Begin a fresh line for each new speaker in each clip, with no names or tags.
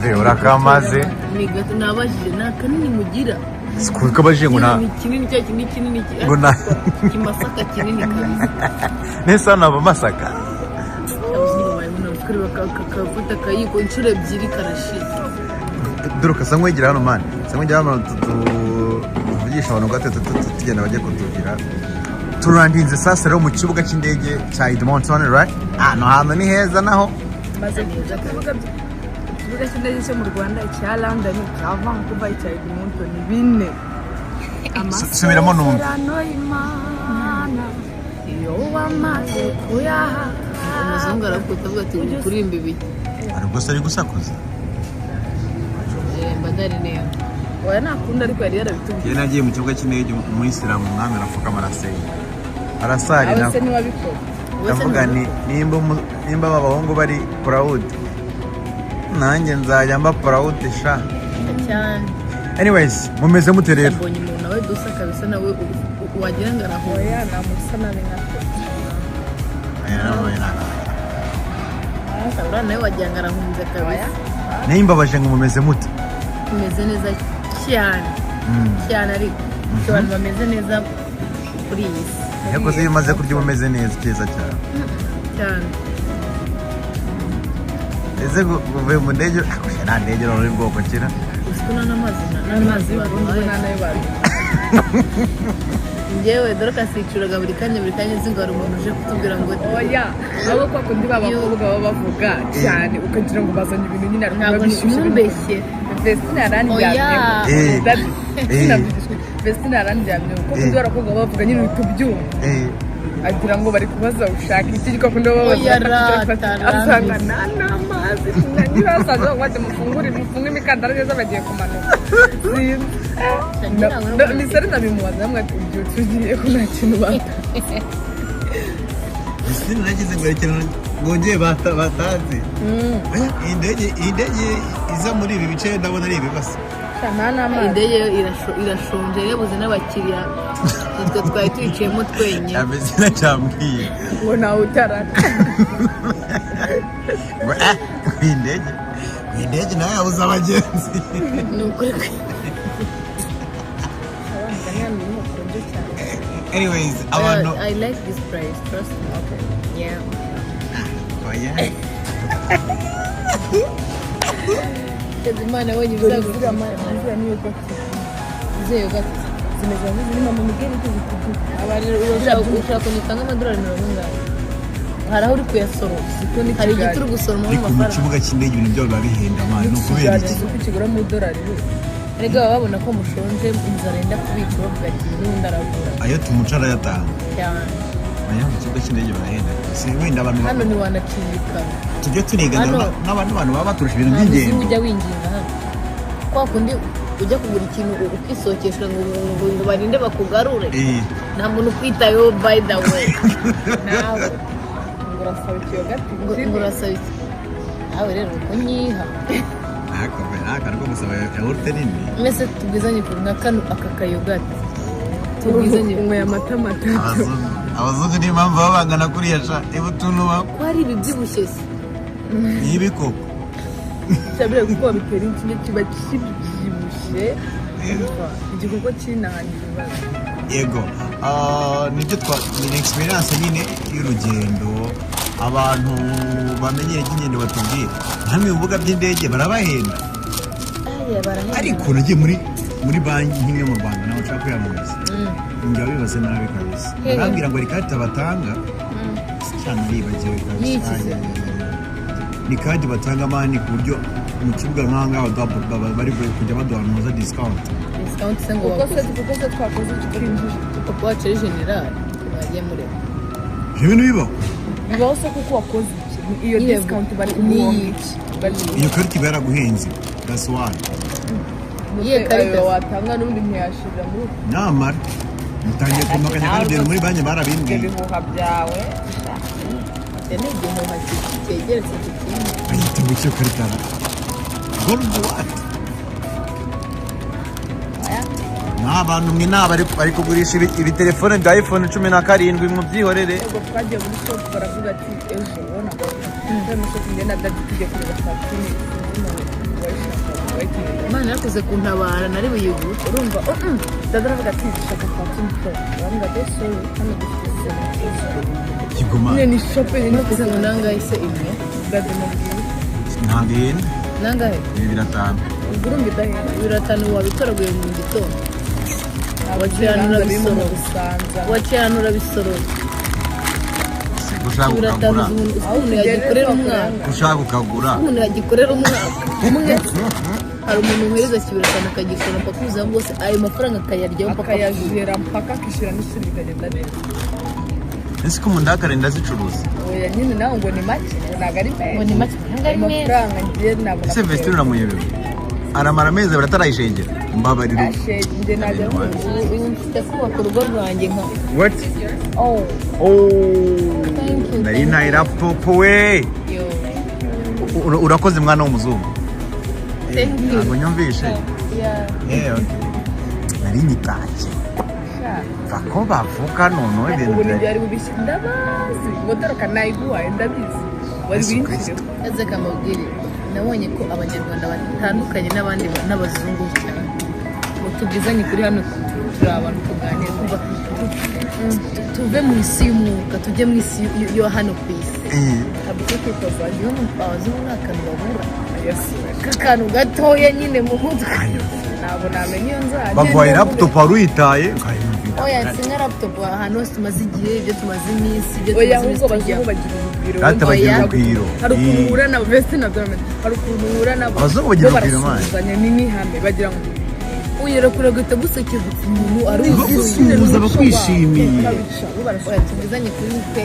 Urakamaze.
Ni gato nabajije, nta kanini mugira?
Kabajije ngo nta
Ni kinini, cya kinini kinini.
Ngo nta-
Kimasaka kinini kabisa.
Nese hano haba Masaka?
Kureba kakafata akayiko inshuro ebyiri karashize.
Dore kasa nkwegera hano, man, sa nkwegera hano, tuvugisha abantu gato, tugenda bajye kutuvira. Turandinze sasa rero mu kibuga cy'indege cya Edmonton, right? Ahantu hantu ni heza naho.
Maze kuja ku kibuga cy'indege cyo mu Rwanda, icya London, icya Vancouver, icya Edmonton, bine.
Subiramo numve.
Amasezerano y'Imana iyo wamaze kuyaha.
Umuzungu arakuta avuga ati: "Uri kuririmba ibiki?"
Hari ubwo se ari gusakuza?
Eh, mba ndarineba.
Oya, ntakunda, ariko yari yarabitubwiye.
Iyo nagiye mu kibuga cy'indege, umuyisilamu umwami arapfukama, arasenga, arasari.
Nawe se ntiwabikora?
Ndavuga ni nimba aba bahungu bari proud, nanjye nzajya mba proud sha.
Cyane.
Anyways, mumeze mute rero?
Mbonye umuntu nawe dusa kabisa, nawe wagira ngo arahura.
Oya, nta muntu usa nabi nka twe.
Uriya nawe wagira ngo arahunze kabisa.
Nayo mbabaje ngo mumeze mute?
Tumeze neza cyane cyane, ariko abantu bameze neza kuri iyi si.
Ariko se iyo umaze kurya uba umeze neza, cyiza cyane.
Cyane.
Ese uvuye mu ndege? Akusha nta ndege none uri bwoko kira.
Uzi ko nta n'amazi
n'amazi y'uburundi nta nayo bazi.
Njyewe dore kasicuraga buri kanya, buri kanya, nzi ngo hari umuntu uje kutubwira ngo
Oya, abo kwa kundi b'abakobwa baba bavuga cyane ukagira ngo bazanye ibintu nyine, ariko
Ntabwo
biba bishyushye.
ntumbeshye.
Vestine yarandyamye.
Oya.
Vestine yarandyamye kuko kundi b'abakobwa baba bavuga nyine uhita ubyumva. Agira ngo bari kubaza ushaka iki, kwa kundi baba
Oya,
babaza.
Rata,
asanga
rambise.
nta n'amazi, niba basanze bavuga ati mufungure, mufunge imikandara neza, bagiye kumanuka. Sinzi. Misere ndabimubaza namwe ati ubyutse ugiye ko nta kintu bata.
Vestine nagize ngo ikintu bongeye batazi. Iyi ndege iza muri ibi bice ndabona ari ibibazo.
Nta n'amazi.
Indege yo irashonje, yabuze n'abakiriya, nitwe twari tuyicayemo twenyine.
Vestine cyambwiye
ngo ntawe utarata.
Ngo iyi ndege nayo yabuze abagenzi.
Ni ukuri.
Cyane.
Anyways, abantu
I like this price, trust me.
Okay.
Yeah.
Oya.
Imana yabonye
Ziriya
ibizagushimisha.
Ziriya niyo gati.
Izihe gati?
Zimeze nk'izirimo mu migeri zitugu.
Ushaka kunyita nk'amadolari 50? Hari aho uri kuyasoroma, hari igiti uri gusoromamo
Ariko mu
amafaranga.
kibuga cy'indege ibintu byabo biba bihenda, man, ni ukubera iki?
Uko kigura mu idolari we.
Erega baba babona ko mushonje, inzara yenda kubica, bavuga ati n'ubundi aragura.
Ayo tumuca arayatanga.
Cyane.
Oya, mu kibuga cy'indege barahenda, si wenda abantu
Hano ntiwanacika.
Tujye tunigana n'abandi bantu baba baturusha ibintu
Nta muzungu
by'ingendo.
ujya winginga hano, kwa kundi ujya kugura ikintu ukisokesha ngo barinde bakugarure. Nta muntu ukwitayeho, by the way.
Nawe ngo urasaba ikiyogati.
Ngo urasaba iki nawe rero kunyiha?
Ariko nta ko gusaba yawurute nini.
Mwese tubwizanye kuri nka kano aka kayogati, tubwizanye.
Unyweye amata matatu.
Abazungu niyo mpamvu baba bangana kuriya sha, niba utuntu
Ko hari ibibyibushye se?
Ni ibikoko.
Cyabira kuko babitera inshinge kiba kibyibushye, igikoko kinahana ibibazo.
Yego. Ah, nibyo twa ni experience nyine y'urugendo, abantu bamenyere iby'ingendo batubwira. Hamwe mu bibuga by'indege barabahenda.
Aya, barahenda.
Ariko nagiye muri banki nk'imwe mu Rwanda, nawe nshaka kwiyamamaza, njya bibaze nabi kabisa.
Hehe.
Barambwira ngo hari ikarita batanga cyane, aribagiwe kabisa.
Ni iki se?
Ay, ay, ay, ay. Ni kadi batanga, man, ku buryo mu kibuga nk'aha ngaha bari kujya baduha ntuza discount.
Discount se ngo
Kuko se
wakoze?
Kuko se twakoze tukinjije.
Papa wacu ari general, bagiye mureba.
Ibyo bintu bibaho.
Bibaho se kuko wakoze iki? Iyo
Nyine
discount bari
ni
kuguha
iki?
Bari
Iyo karita iba yaraguhenze, that's why.
Iyihe karita
ayo
se?
Watanga n'ubundi ntiyashirira muri uko.
Nyamara mutangiye kumpakanya kandi ibyo muri banki
Ibyo
barabimbwiye.
bihuha byawe.
Icyo ni igihuha cyegeretse ku kindi.
Bayita ngo icyo karita gold what? Nta bantu mwe naba bari kugurisha ibitelefone bya iPhone 17, mubyihorere.
Ubwo twagiye muri shop, baravuga ati ejo ubona twagiye muri shop, njye na daddy tugiye kureba saa 10, sinzi umuntu.
Warakoze kuntabara, nari buyigure.
Urumva, dada aravuga ati: "Dushaka 13 Pro." Baravuga ati: "Sorry, hano dufite 17."
Kigoma.
Nyine ni shopping no
Uvuze ngo nangahe se imwe?
Dada mubwiye.
Ntabwo ihenda.
Nangahe?
Ni 5,000.
Ubwo urumva idahenda.
5,000 wabitoraguye mu gitondo. Wakiranura
birimo mu
bisoro.
Busanza.
Wakiranura bisoro.
Ushaka
5,000.
ukagura.
Uzi ukuntu yagikorera umwaka?
Ushaka ukagura.
Umuntu yagikorera umwaka umwe. Hari umuntu uhereza 5,000 akagikora mpaka ubuzima bwose, ayo mafaranga akayaryaho mpaka apfuye.
Akayajera mpaka akishyura n'ishuri, bikagenda neza.
Ese ko mu ndakare ndazicuruza?
Oya nyine, nawe ngo ni make, ngo ntabwo ari menshi.
Ngo ni make, ntabwo ari menshi.
Amafaranga ngiye nabona.
Ese Vestine uramuyobewe? Aramara amezi 2 atarayishengera, mbabarira.
Njye najya.
Ubu mfite kubaka urugo rwanjye nka
What?
Oh.
Oh.
Thank you.
Nari ntaye laptop we.
Yo.
Urakoze mwana w'umuzungu.
Thank you.
Ntabwo nyumvishe.
Yeah.
Okay. Nari nyitashye ko bavuga noneho ibintu
Ubu
bya
nibyo ari bubishye, ndabazi ngo dore nayiguhaye, ndabizi wari
Yesu.
winjire.
Ese kamubwire, nabonye ko Abanyarwanda batandukanye n'abandi n'abazungu cyane. Ngo tubwizanye kuri hano, turi abantu tuganira, kumva tuve mu isi y'umwuka tujye mu isi yo hano ku isi.
Kabisa, kwitoza.
Niyo mpamvu abazungu nta kantu babura,
Yesu.
k'akantu gatoya nyine mu mutwe.
Ntabwo namenya iyo nzajya.
Baguhaye laptop wari uyitaye ukayumvira.
Oya, si nka laptop, ahantu hose tumaze igihe, ibyo tumaze iminsi, ibyo
Oya,
tumaze
ahubwo
iminsi tujya.
abazungu bagira urugwiro.
Data, bagira
Oya.
urugwiro.
Hari ukuntu uhura nabo mbese nabyo bamenya. Hari ukuntu uhura nabo.
Abazungu bagira
Bo
urugwiro, man.
barasuhuzanya, ni n'ihame bagira ngo
Uyera kure agahita agusekeza umuntu ari
Bagusuhuza, bakwishimiye.
Bo barasuhuza.
Oya, tubwizanye kuri pe,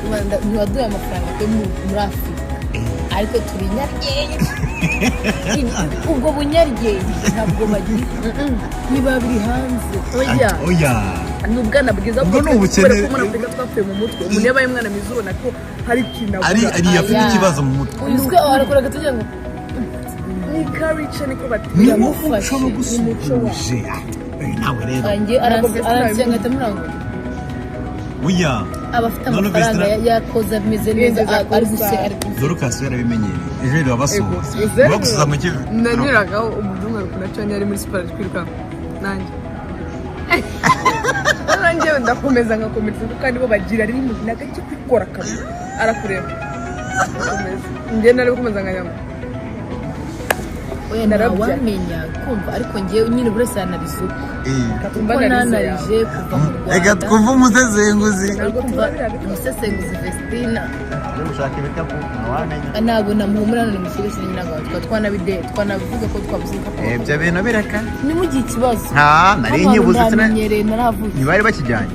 Rwanda ntiwaduye amafaranga pe muri Afurika, ariko turi inyaryenge. Ubwo bunyaryengi ntabwo bagira, niba biri hanze, oya.
Oya.
Ni ubwana bwiza.
Ubwo ni ubukene.
Kubera ko muri Afurika twapfuye mu mutwe, umuntu iyo abaye umwana mwiza ubona ko hari ikintu
Ari
abura.
ari afite
Aya.
ikibazo mu mutwe.
Uyu uzwi arakora agatugira ngo
Ni culture, niko
Ni
batinya.
umuco.
Biramufashe.
Bagusuhuje. Uyu nawe rero.
Wanjye aransenga, ahita amuranga.
Oya.
Aba afite
None
amafaranga,
Vestina-
yakoze ameze neza.
Yinjiza
Ari
kuri
guse
saa.
ari guse.
Dorcas yarabimenyereye, ejo rero basuhuza, bagusuhuza mu kivi.
Nanyuragaho umuzungu ari kunacanya, ari muri siporo, ari kwirukanka, nanjye nanjye ndakomeza ngakomeza, kuko kandi bo bagira rimwe na gake kwikora kabiri, arakureba agakomeza, njye nari gukomeza nkanyama.
Oya.
Narabya.
Ntawamenya kumva, ariko ngewe nyine buri wese yanariza ukwe.
Katumba
Kuko
narize yawe.
nanarije kuva mu
Reka
Rwanda.
twumve umusesenguzi.
Uri kumva umusesenguzi Vestina.
Ujye gushaka ibikapu, ntawamenya.
Ntabwo namuhumura none mu kigo kinini, ntabwo twanabide twanavuga ko twabuze ibikapu.
Ibyo bintu bireka.
Nimugire ikibazo.
Nta nari
Hano hantu
nyibuze.
ndahamenyereye, narahavuye.
Ntibari bakijyanye.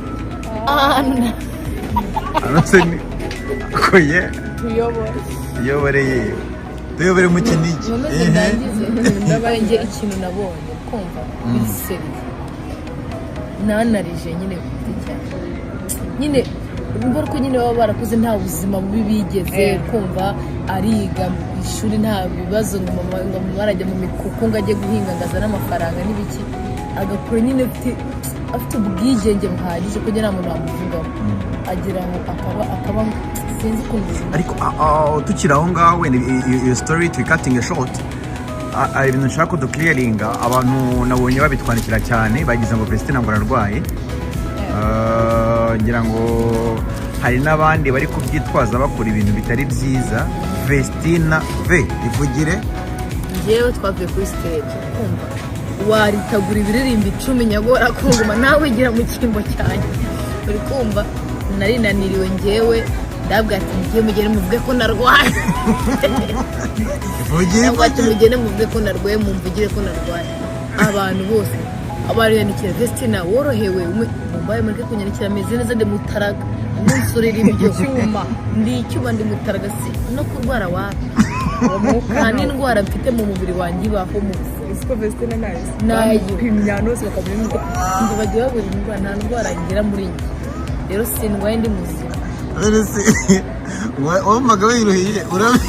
Ahantu
Hano se ni koye.
Tuyobore.
Tuyoboreye, tuyobore mu Kinigi.
Nkomeze.
Ehe.
Ndangize ndabaye njye ikintu nabonye, kumva biri nanarije nyine ku giti cyanjye nyine, mbona ko nyine baba barakuze nta buzima bubi bigeze. Kumva ariga mu ishuri nta bibazo, ngo mama, ngo mama arajya mu mikuku, ngo ajye guhinga, ngo azane amafaranga n'ibiki, agakura nyine afite ubwigenge buhagije kugira nta muntu wamuvugaho, agira ngo akaba sinzi ukuntu ubuzima.
Ariko tukiri aho ngaho wenda iyo story tuyikatinge short. Ibintu nshaka ko duclearinga, abantu nabonye babitwandikira cyane, bagize ngo Vestina ngo ararwaye. Ngira ngo hari n'abandi bari kubyitwaza bakora ibintu bitari byiza. Vestina v ivugire.
Njyewe twavuye kuri stage, kumva waritagura ibiririmbo 10 nyagora kunguma nawe wigira mu cyimbo cyanjye, uri kumva nari naniriwe njyewe, ndabwira ati: "Mugiye mugende muvuge ko narwaye."
Ivugire.
Ndabwira ati: "Mugende muvuge ko narwaye, mumvugire ko narwaye." Abantu bose bariyandikira: "Vestina worohewe?" Mumbaye mureke kunyandikira, ameze neza, ndi mutaraga umunsi ibyo.
Icyuma.
Ndi icyuma, ndi mutaraga, si no kurwara wapi, nta n'indwara mfite mu mubiri wanjye ibaho mu buzima.
Uziko Vestina nayo
Nayo.
bamupimye ahantu hose bakamenya indwara.
Ngo bagiye babura indwara, nta ndwara ngira muri njye, rero sindwaye, ndi muzima.
None se wumvaga wiruhiye urabi?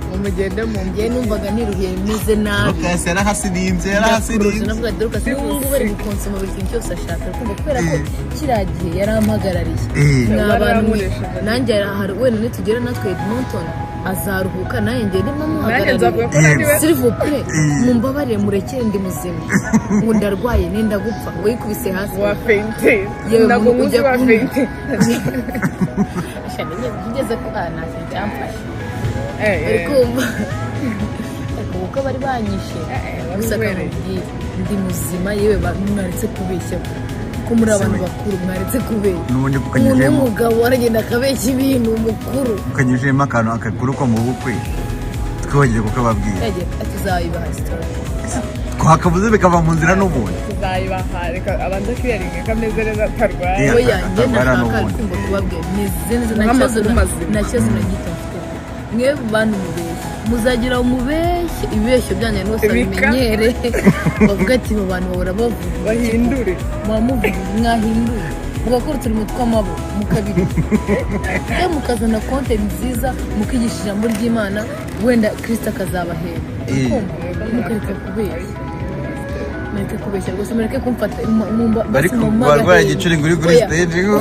Ngo mugende mu
Njyewe numvaga niruhiye, meze nabi.
Dorcas yarahasirimbye.
Ndakuruza.
Yarahasirimbye.
Navuga: "Dorcas n'ubu ngubu bari gukonsoma buri kintu cyose ashaka." Kumva kubera ko kiriya gihe yarampagarariye. Ni abantu
Barankoresheje.
nanjye hari wenda nitugera natwe Edmonton. Azaruhuka, nanjye ngende
Nanjye nzavuga
muhagarariye.
ko naniwe.
S'il vous plaît, mumbabarire, murekere, ndi muzima. Ngo ndarwaye, nenda gupfa, ngo yikubise hasi.
Wa fainté.
Yewe,
Ntabwo
muntu
nkuzi
ujya
wa fainté.
Shana, ngeze ko nta kintu cyamfashe.
Eh,
Uri
eh.
kumva, ariko kuko bari banyishe.
Eh,
Gusa
wari ubereye.
akamubwira ndi muzima. Yewe, mwaretse kubeshya, ko muri abantu bakuru, mwaretse kubeshya.
N'ubundi
Umuntu
ukanyujemo
w'umugabo aragenda akabeshya ibintu mukuru.
Ukanyujemo akantu akakuru ko mu bukwe twibagiwe kukababwira.
Yagiye tuzayibaha story.
Twakavuze bikava mu nzira n'ubundi.
Tuzayibaha, reka abanza kwiyaringa ko ameze neza, atarwaye.
Yeah.
Oya, njye
Atarwara
nashaka
n'ubundi.
kumva kubabwira meze neza, nta
Nk'amakuru
kibazo
mazima.
Nta kibazo na gito mfite. Mwe bantu mubeshye, muzagira umubeshye, ibibeshyo byanyu rwose babimenyere, bavuga ati: "Abo bantu bahora bavuga."
Bahindure.
Muba muvuga, mwahinduye mugakora uturimo tw'amaboko, mukabireka, iyo mukazana content nziza, mukigisha ijambo ry'Imana, wenda Kirisita akazabahemba. Kumva, mukareka kubeshya, mureke kubeshya rwose, mureke kumfata
Bari
basi mu
barwaye
magahinda.
igicuri ngo uri kuri
Oya,
stage ngo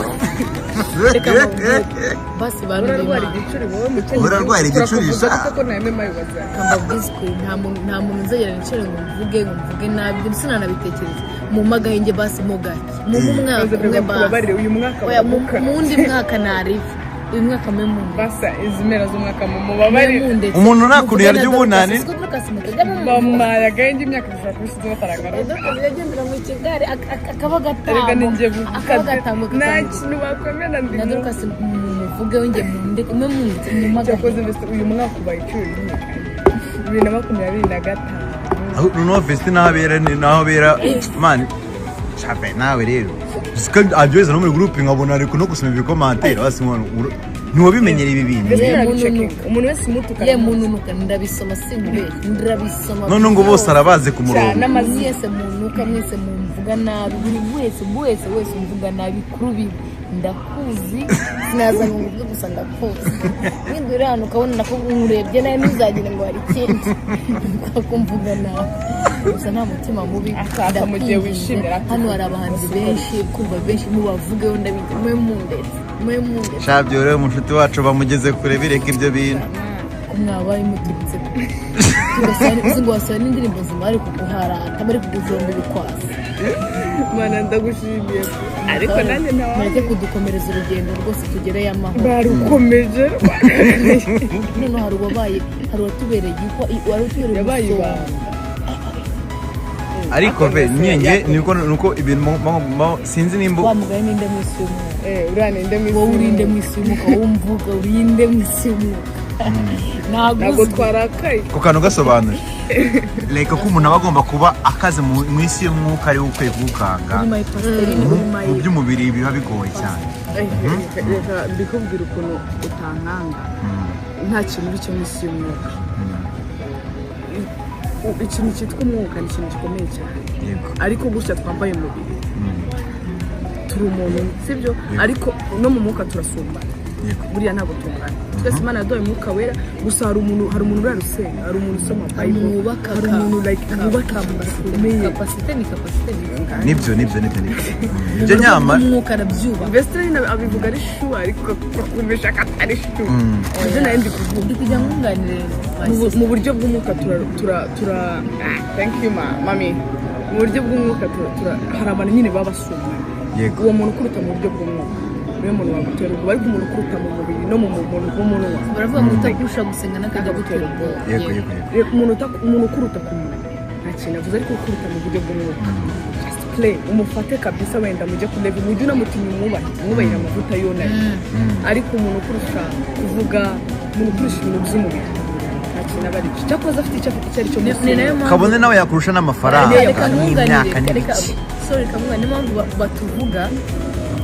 reka mbabwire, basi bantu
Urarwara
b'Imana.
igicuri wowe mukenyezi.
Urarwara igicuri, sha.
Ko na MMA yubaza.
Mbabwize ukuri, nta muntu nzagera nicare ngo mvuge nabi, ibyo sinanabitekereza. Mu magahenge basi, mo gake, mu mwaka umwe basi.
Kubabarire uyu mwaka.
Oya,
Wabuka.
mu wundi mwaka nariba, uyu mwaka mwe munde.
Basa izi mpera z'umwaka mu mubabarire.
Umuntu nta kuntu yarya ubunani.
Bamuhaye agahenge, imyaka ishobora kuba ishize bataragaruka.
Dorcas yagendera mu kigare, akaba
Erega ni
gatamo,
njye
akaba gatamo.
nta kintu bakwemera, ndi
Na Dorcas mumuvugeho, njye munde mwe munde mu
Cyakoze
magahenge.
mbese uyu mwaka ubaye inshuro rimwe, 2025.
Aho noneho Vestine naho abera, ni naho abera man shape nawe rero siko abyohereza no muri groupe, nkabona ari no gusoma ibicommentaire basi mwana ntiwabimenyera ibi bintu.
Mbese
Ye,
narabicekinga, umuntu wese umutuka
Ye, mununuka ndabisoma, sinkubeshye, ndabisoma.
None ngo bose arabazi ku murongo.
Cyane amazina.
Mwese munuka, mwese mumvuga nabi, buri wese wese wese umvuga nabi kuri bibi, ndakuzi. Sinaza ngo nguvuge gusa, ndakuzi. Wenda uri hano ukabona nako nkurebye nawe, ntuzagire ngo hari ikindi kumvuga nabi, gusa nta mutima mubi.
Akaza mu gihe
Ndakwinginze.
wishimira.
Hano hari abahanzi benshi, kumva benshi mubavugeho, ndabizi, mwe mundetse, mwe mundetse.
Shabyo rero, umushuti wacu bamugeze kure, bireka ibyo bintu.
Ko mwabaye muturutse tugasana, uzi ngo wasaba n'indirimbo zima, bari kuguharata, bari kukujomba ibikwasi.
Mana, ndagushimiye, ariko nanjye ntawe.
Mureke kudukomereza urugendo rwose, tugereyo amahoro.
Barukomeje.
Noneho hari uwabaye, hari uwatubereye igikwa, wari utubereye
Yabaye
umusonga.
Ibanga.
Ariko ve nyenge niko ibintu sinzi nimba
Wa mugani, ninde mu isi y'umwuka?
Eh, uriya ninde mu isi?
Wowe urinde mu isi y'umwuka, wowe umvuga urinde mu isi y'umwuka, ntabwo
Ntabwo
uzwi.
twarakaye.
Ku kantu gasobanuye reka ko umuntu aba agomba kuba akaze mu isi y'umwuka, ari we ukwiye kuwukanga.
Uri my pastor,
Mu
uri my
mu by'umubiri biba bigoye cyane.
Eh, reka mbikubwira ukuntu utankanga. Nta kintu uri cyo mu isi y'umwuka. Ikintu cyitwa umwuka ni ikintu gikomeye cyane. Ariko gutya twambaye umubiri, turi umuntu, sibyo? Ariko no mu mwuka turasumbana. Buriya ntabwo tungana twese. Imana yaduhaye umwuka wera gusa. Hari umuntu urara usenga, hari umuntu usoma
Hari umuntu
Bible,
wubaka
hari umuntu like wubaka gikomeye.
Capacité ni capacité ni
Nibyo, ibyo nyama.
Umwuka arabyubaha.
Mbese nyine abivuga ari sure, ariko akumvisha ko atari sure. Ibyo nari ndi kuvuga.
Ndi kujya nkunganire.
Mu buryo bw'umwuka tura ah, thank you ma mami. Mu buryo bw'umwuka tura hari abantu nyine baba basumbana. Uwo muntu ukuruta mu buryo bw'umwuka niwe muntu wagutera ubwoba, ariko umuntu ukuruta mu mubiri no mu munwa,
Baravuga ngo utakurusha gusenga n'akajya gutera ubwoba.
yego yego yego
Umuntu ukuruta ku munwa nta kintu avuze, ariko ukuruta mu buryo bw'umwuka, just play, umufate kabisa, wenda mujye ku level, mujye unamutinya, umwubahe, umwubahire amavuta yonari. Ariko umuntu ukurusha kuvuga, umuntu ukurusha ibintu by'umubiri, nta kintu aba ari cyo, cyakoze afite icyo afite icyo ari cyo
Ni
munsi
ni nayo mpamvu
Kabone nawe yakurusha n'amafaranga
Reka
n'imyaka
nkunganire, reka
n'ibiki.
Sorry, reka nkunganire. Niyo mpamvu batuvuga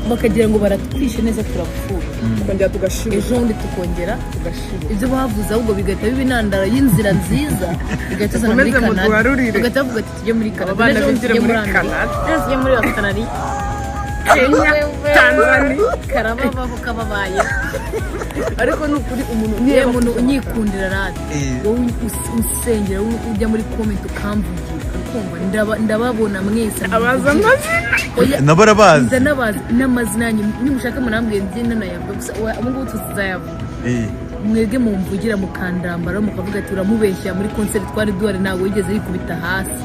bakagira ngo baratwishe neza, turapfuye.
Tukongera tugashira.
Ejo bundi tukongera
Tugashira.
Ibyo bavuze ahubwo bigahita biba intandaro y'inzira nziza, bigahita tuzana muri
Mukomeze
Canada.
muduharurire.
Bagahita bavuga ati: "Tujye muri Canada."
Aba bana
Ejo bundi
bigire
tujye
muri
muri Amerika,
Canada.
ejo tujye muri Australia,
Kenya, Tanzania.
Karababaho kababaye.
Ariko ni ukuri, umuntu
Niyo muntu unyikundira radi, wowe usengera, wowe ujya muri comment ukamvugira, ukumva ndababona mwese.
Abaza amazina.
Oya,
Nabo arabazi.
Ndanabazi n'amazina yanyu, nimushaka munambwiye njye nanayavuga, gusa oya, ubu ngubu tuzayavuga. Mwebwe mumvugira, mukandambara, mukavuga ati uramubeshya, muri concert twari duhari, ntabwo wigeze yikubita hasi.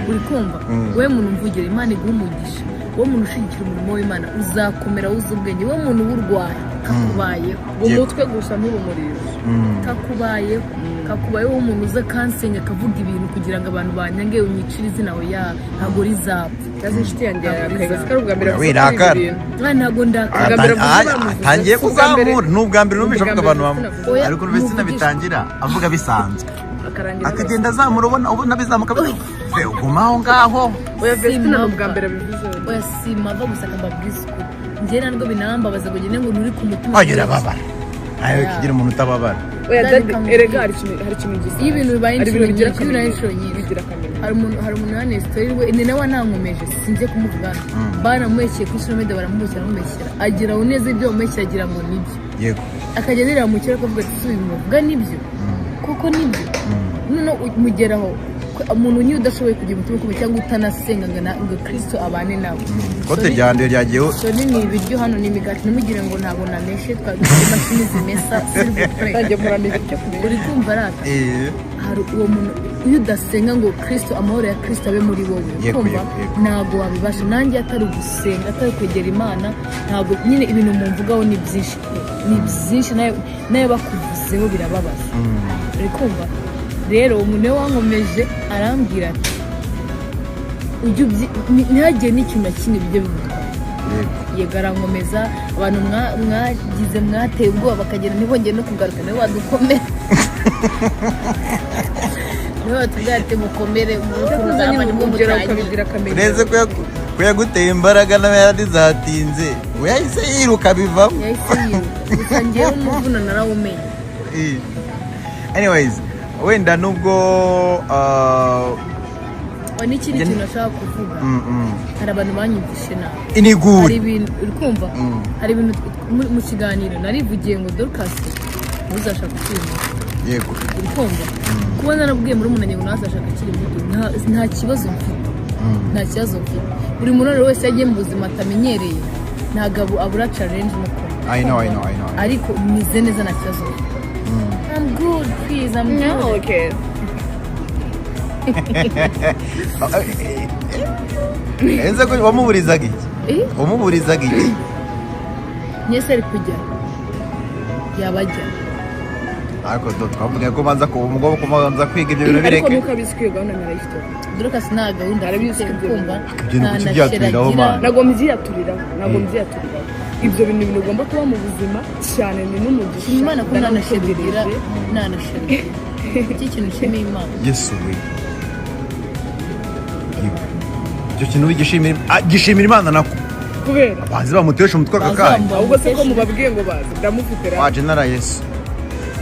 Uri kumva? Wowe muntu umvugira, Imana iguha umugisha. Wowe muntu ushyigikira umurimo w'Imana, uzakomera wuze ubwenge. Wowe muntu w'urwaye, kakubayeho.
Mu mutwe gusa, nturumurizo.
Kakubayeho, kakubayeho. Umuntu uza akansenya, akavuga ibintu kugira ngo abantu banyange, unyicire izina, oya, ntabwo rizapfa.
Cyangwa inshuti yanjye
Ntabwo
yarakaye,
rizapfa.
ko ari ubwa mbere avuze kuri ibi
Wirakara.
bintu.
Ah, ntabwo ndakara.
Ubwa mbere avuze bamuvuze.
Atangiye
Si ubwa mbere.
kuzamura. Ni ubwa mbere numvise
Ubwa
avuga
mbere
abantu
sinavuze.
Oya,
ariko numvise
muvugishe.
bitangira avuga bisanzwe,
akarangira
akagenda azamura, ubona bizamuka, uguma aho ngaho.
Oya, Vestina, ni ubwa
Simava.
mbere abivuze.
Oya, simava gusa, akambabwiza ukuri. Njye ntabwo binambabaza ngo ngende ngo nturi ku mutima.
Oya, urababara nawe, kigira umuntu utababara.
Oya.
Daddy,
Daddy,
kamubwire.
erega hari ikintu gisa.
Iyo ibintu bibaye
Hari
inshuro
ibintu bigira
nyinshi, iyo bibaye
akamenyero.
inshuro nyinshi.
Bigira akamenyero.
Hari umuntu hano story we ni nawe wanankomeje, sinjye kumuvuga hano. Baramubeshyeye kuri social media, baramubeshyera, baramubeshyera, agira aho neza ibyo bamubeshyera agira ngo nibyo. Akajya arira mu kirere, akavuga ati: "Si uyu muvuga nibyo koko nibyo?" Noneho mugeraho umuntu nyine udashoboye kugira umutima ukomeye cyangwa utanasenga ngo ngo Kristo abane nawe.
Ikote rya mbere ryagiyeho.
Sorry, ni ibiryo hano, ni imigati, ntimugire ngo ntabwo nameshe, twari dufite imashini zimesa, s'il vous plaît.
Ntangiye murana ibyo kumenya.
Uri kumva rata? Hari uwo muntu, iyo udasenga ngo Kristo, amahoro ya Kristo abe muri wowe, kumva,
Yego, yego.
ntabwo wabibasha. Nanjye atari ugusenga, atari kwegera Imana, ntabwo nyine ibintu mumvugaho ni byinshi pe. Ni byinshi, nawe bakuvuzeho birababaza. Uri kumva? Rero umuntu we wankomeje arambwira ati ujye ntihagire n'ikintu na kimwe bijye bigutwara. Yego, arankomeza. Abantu mwagize, mwateye ubwoba, bakagenda ntibongere no kugaruka, niwe wadukomera, niwe watubwira ati mukomere
Cyakoze nyine
nibwo
ugera
mutangiye.
ukabigira akamenyero.
Uretse ko yaguteye imbaraga, nawe yarizatinze, we yahise yiruka bivamo.
Yahise yiruka. Gusa ngewe umuvuno narawumenye.
Anyways, wenda nubwo
Wa, n'ikindi
Njye-
kintu nashaka kuvuga, hari abantu banyumvishe nabi. Hari
Iniguri.
ibintu, uri kumva? Hari ibintu mu kiganiro narivugiye ngo Dorcas ntuzashaka ukiri muto. Uri kumva? Kuba narabwiye muri umuntu ngo ntazashaka akiri muto, nta kibazo mfite, nta kibazo mfite. Buri muntu rero wese yagiye mu buzima atamenyereye, ntabwo abura challenge mu kumva.
I know, I know, I know.
Ariko meze neza, nta kibazo mfite. I'm good, please, I'm good.
No, okay.
Ese ko wamuburizaga iki?
Eh?
Wamuburizaga iki?
Nyese ari kujya yaba ajya.
Ariko do twavuga ko manza ko umugabo kumanza kwiga ibyo bintu,
Ariko
bireke.
nuko abizi ko iyo gahunda narayifite.
Dorcas nta gahunda
Arabizi
afite.
ko ibyo
Kumva,
Ibyo ni
nta
kuki
na
byaturiraho,
sheragira.
man?
Ntabwo mbyiyaturiraho, ntabwo mbyiyaturiraho. Ibyo bintu, ibintu ugomba kuba mu buzima cyane, ni n'umugisha.
Shima Imana ko nta na sheragira.
Ndanawutegereje.
Nta na sheragira. Iki kintu nshimiye Imana.
Yesu we! Yego. Icyo kintu gishimira, gishimira Imana nako.
Kubera
Bazi bamutesha umutwe aka kanya.
Bazamba.
Ahubwo se ko mubabwiye ngo bazi, ndamufite ra?
Waje nara Yesu.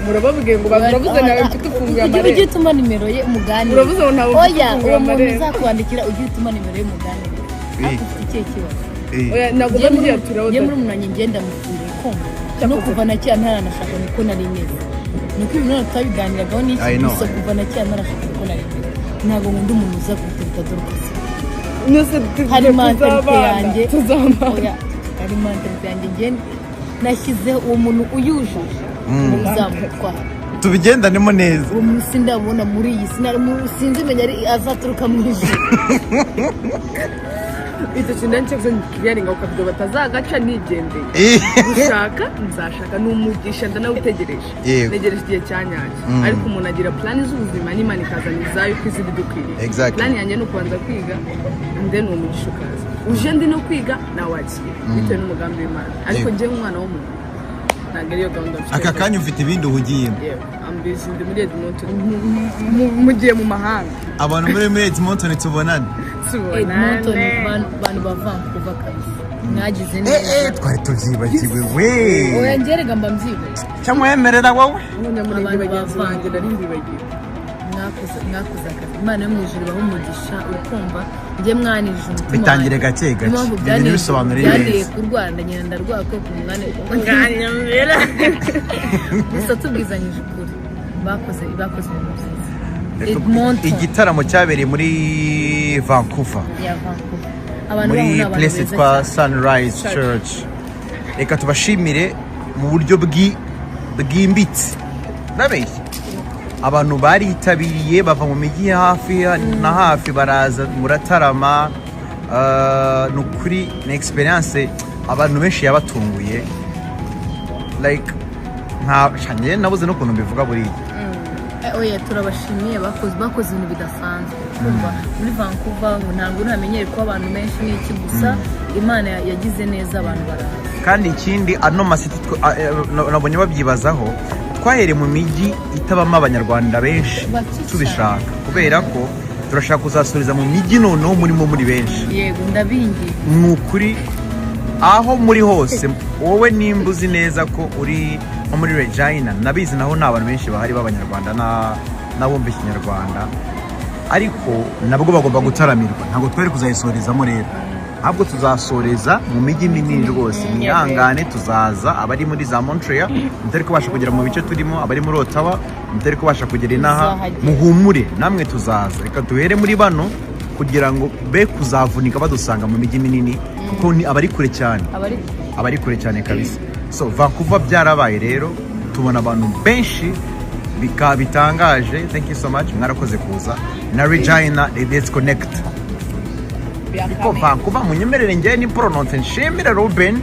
Murababwiye ngo bazi, uravuze nawe mfite ufunguye
Ujye
amarembo.
utuma nimero ye umuganire.
Uravuze ngo ntabwo mfite
Oya,
ufunguye
uwo muntu
amarembo.
uzakwandikira, ujye utuma nimero ye umuganire. Ariko ufite ikihe kibazo?
Oya, ntabwo
Njye
mbyiyaturiraho.
Njye muri umunange ngenda mufungura kumva no kuva na kera ntaranashaka, niko nari meze, niko ibintu none tutabiganiragaho n'iki.
I know,
Gusa
I know.
kuva na kera ntarashaka, niko nari meze. Ntabwo nkunda umuntu uza gutereta Dorcas.
Nose
Hari mentalité
tuzabana,
yanjye.
tuzabana.
Oya, hari mentalité yanjye njye nashyizeho, uwo muntu uyujuje uzamutwara.
Tubigendanemo neza.
Uwo muntu sindabona muri iyi si, sinzi menya ari azaturuka mu ijuru.
Icyo kintu nicyo clearing ako kabido batazagaca nigendeye. Gushaka nzashaka, ni umugisha, ndanawutegereje. Ntegereje igihe cya nyacyo. Ariko umuntu agira plan z'ubuzima, n'Imana ikazana izayo uko izi ibidukwiriye. Plan yanjye ni ukubanza kwiga and then uwo mugisha ukaza. Uje ndi no kwiga, nawakira bitewe n'umugambi w'Imana. Ariko njye nk'umwana w'umuntu ntabwo ariyo gahunda mfite.
Aka kanya ufite ibindi uhugiyemo.
Yewe, I'm busy, ndi muri Edmonton, mugiye mu mahanga.
Abantu muri Edmonton, tubonane.
Edmonton,
Tubonane.
bantu ba Vancouver kabisa, mwagize
Eh, eh,
neza.
twari tubyibagiwe we.
Oya, njye mba mbyibagiwe.
Cyangwa wemerera wowe.
Abanyamurenge
Abantu
bagenzi
ba
banjye, nari mbibagiwe.
Mwakoze akazi, Imana yo mu ijuru ibahe umugisha. Ukumva njye mwanije umutima
Bitangire
wanjye.
gake gake.
Niyo mpamvu
Ibyo bintu bisobanure
byanteye
neza.
kurwara, ndagenda ndarwara ko ku mwanya mwanyamera. Gusa tubwizanyije ukuri, bakoze ibintu byiza Edmonton.
Igitaramo cyabereye muri Vancouver,
Ya Vancouver, abantu
muri
baho ni abantu
place
beza
yitwa
cyane.
Sunrise
Church.
Church. Reka tubashimire mu buryo bwimbitse. Ndabeshya? Abantu baritabiriye bava mu mijyi hafi na hafi, baraza muratarama. Ni ukuri ni experience abantu benshi yabatunguye, like nta njye nabuze n'ukuntu mbivuga buriya.
Oya, turabashimiye, bakoze ibintu bidasanzwe. Kumva muri Vancouver ngo ntabwo ntamenyere kuba abantu benshi n'iki, gusa Imana yagize neza, abantu baraza.
Kandi ikindi, ano ma city nabonye babyibazaho, twahereye mu mijyi itabamo Abanyarwanda benshi
Bake cyane.
Tubishaka kubera ko turashaka kuzasuriza mu mijyi noneho murimo muri benshi.
Yego, ndabingiye.
Ni ukuri, aho muri hose, wowe nimba uzi neza ko uri nko muri Regina, nabizi naho nta bantu benshi bahari b'Abanyarwanda n'abumva Ikinyarwanda, ariko nabwo bagomba gutaramirwa. Ntabwo twari kuzayisorezamo rero, ahubwo tuzasoreza mu mijyi minini rwose. Mwihangane, tuzaza. Abari muri za Montreal mutari kubasha kugera mu bice turimo, abari muri Ottawa mutari kubasha kugera inaha,
Tuzahagera.
muhumure, namwe tuzaza. Reka duhere muri bano kugira ngo be kuzavunika badusanga mu mijyi minini, kuko ni abari kure cyane.
Abari
Abari kure cyane kabisa. So Vancouver byarabaye rero, tubona abantu benshi bika bitangaje. Thank you so much, mwarakoze kuza. Na Regina, let's connect. Ariko Vancouver, munyemerere njyewe ni pronounce, nshimire Ruben.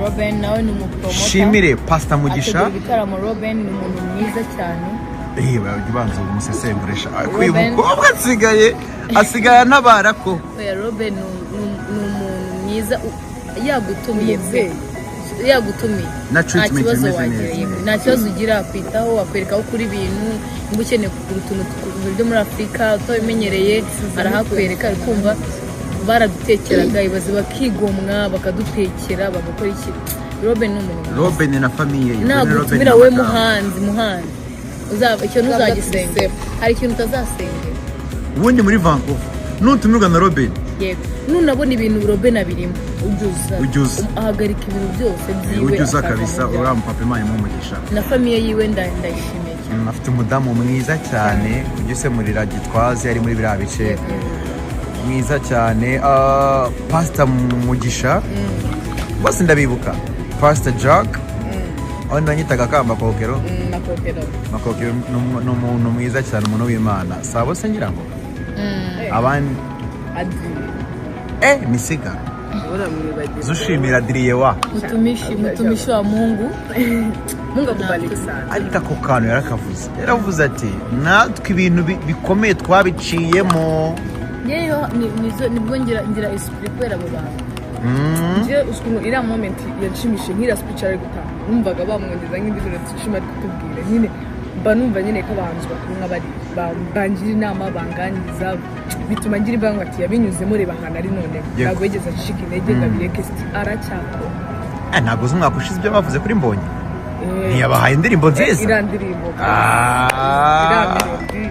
Robin nawe ni umu promoter.
Nshimire Pastor Mugisha.
Ategura ibitaramo. Robin ni umuntu mwiza cyane.
Eh, ujya ubanza umusesenguresha. Ariko uyu
Ruben.
mukobwa asigaye antabara ko.
Oya, Robin ni umuntu mwiza, yagutumiye pe, yagutumiye
Na
nta
treatment
kibazo
imeze
wagira.
neza.
Yego, nta kibazo ugira, akwitaho, akwereka aho ukura ibintu. Niba ukeneye kugura utuntu byo muri Afurika utabimenyereye, arahakwereka. Ari kumva baradutekeraga, ibaze, bakigomwa bakadutekera, bagakora iki. Robin ni umuntu mwiza.
Robin na famille ye.
Nagutumira
Robin
we
na madamu.
Muhanzi icyo ntuzagisengera, hari ikintu utazasengera.
Ubundi muri Vancouver nutumirwa na Robin,
Yego, nunabona ibintu Robin abirimo, ujya uza.
Ujya uza.
Ahagarika ibintu byose byiwe
ujya uza
akaza
kabisa.
mu byawe.
Uriya mupapa, Imana imuhe umugisha.
Na famille yiwe ndayishimiye cyane.
Afite umudamu mwiza cyane ujya usemurira Gitwazi, ari muri biriya bice, mwiza cyane. Pastor Mugisha, bose ndabibuka, Pastor Jack, aho nanyitaga kamba kokero.
Makokero.
Makokero ni umuntu mwiza cyane, umuntu w'Imana. Sabo se ngira ngo abandi
Adriye.
Misigaro.
Uramwibagiwe.
Zushimira Adriye wa
Mtumishi wa Mungu.
Mungu akubariki sana.
Ariko ako kantu yarakavuze, yaravuze ati natwe ibintu bikomeye twabiciyemo.
Yewe, nibwo ngira esprit kubera abo bantu.
Njye ukuntu iriya moment yanshimishije, nk'iriya speech ari gutanga, numvaga bamwongeza nk'indi dushima ari kutubwira nyine, mba numva nyine ko abahanzi bakuru nk'abari bangira inama, banganiriza, bituma ngira imbaraga, ati yabinyuzemo, reba ahantu ari none. Ntabwo yigeze acika intege ngo abireke, siti aracyakora.
Ntabwo uzi umwaka ushize ibyo bavuze kuri Mbonyi? Ntiyabahaye indirimbo nziza?
Iriya ndirimbo, iriya melody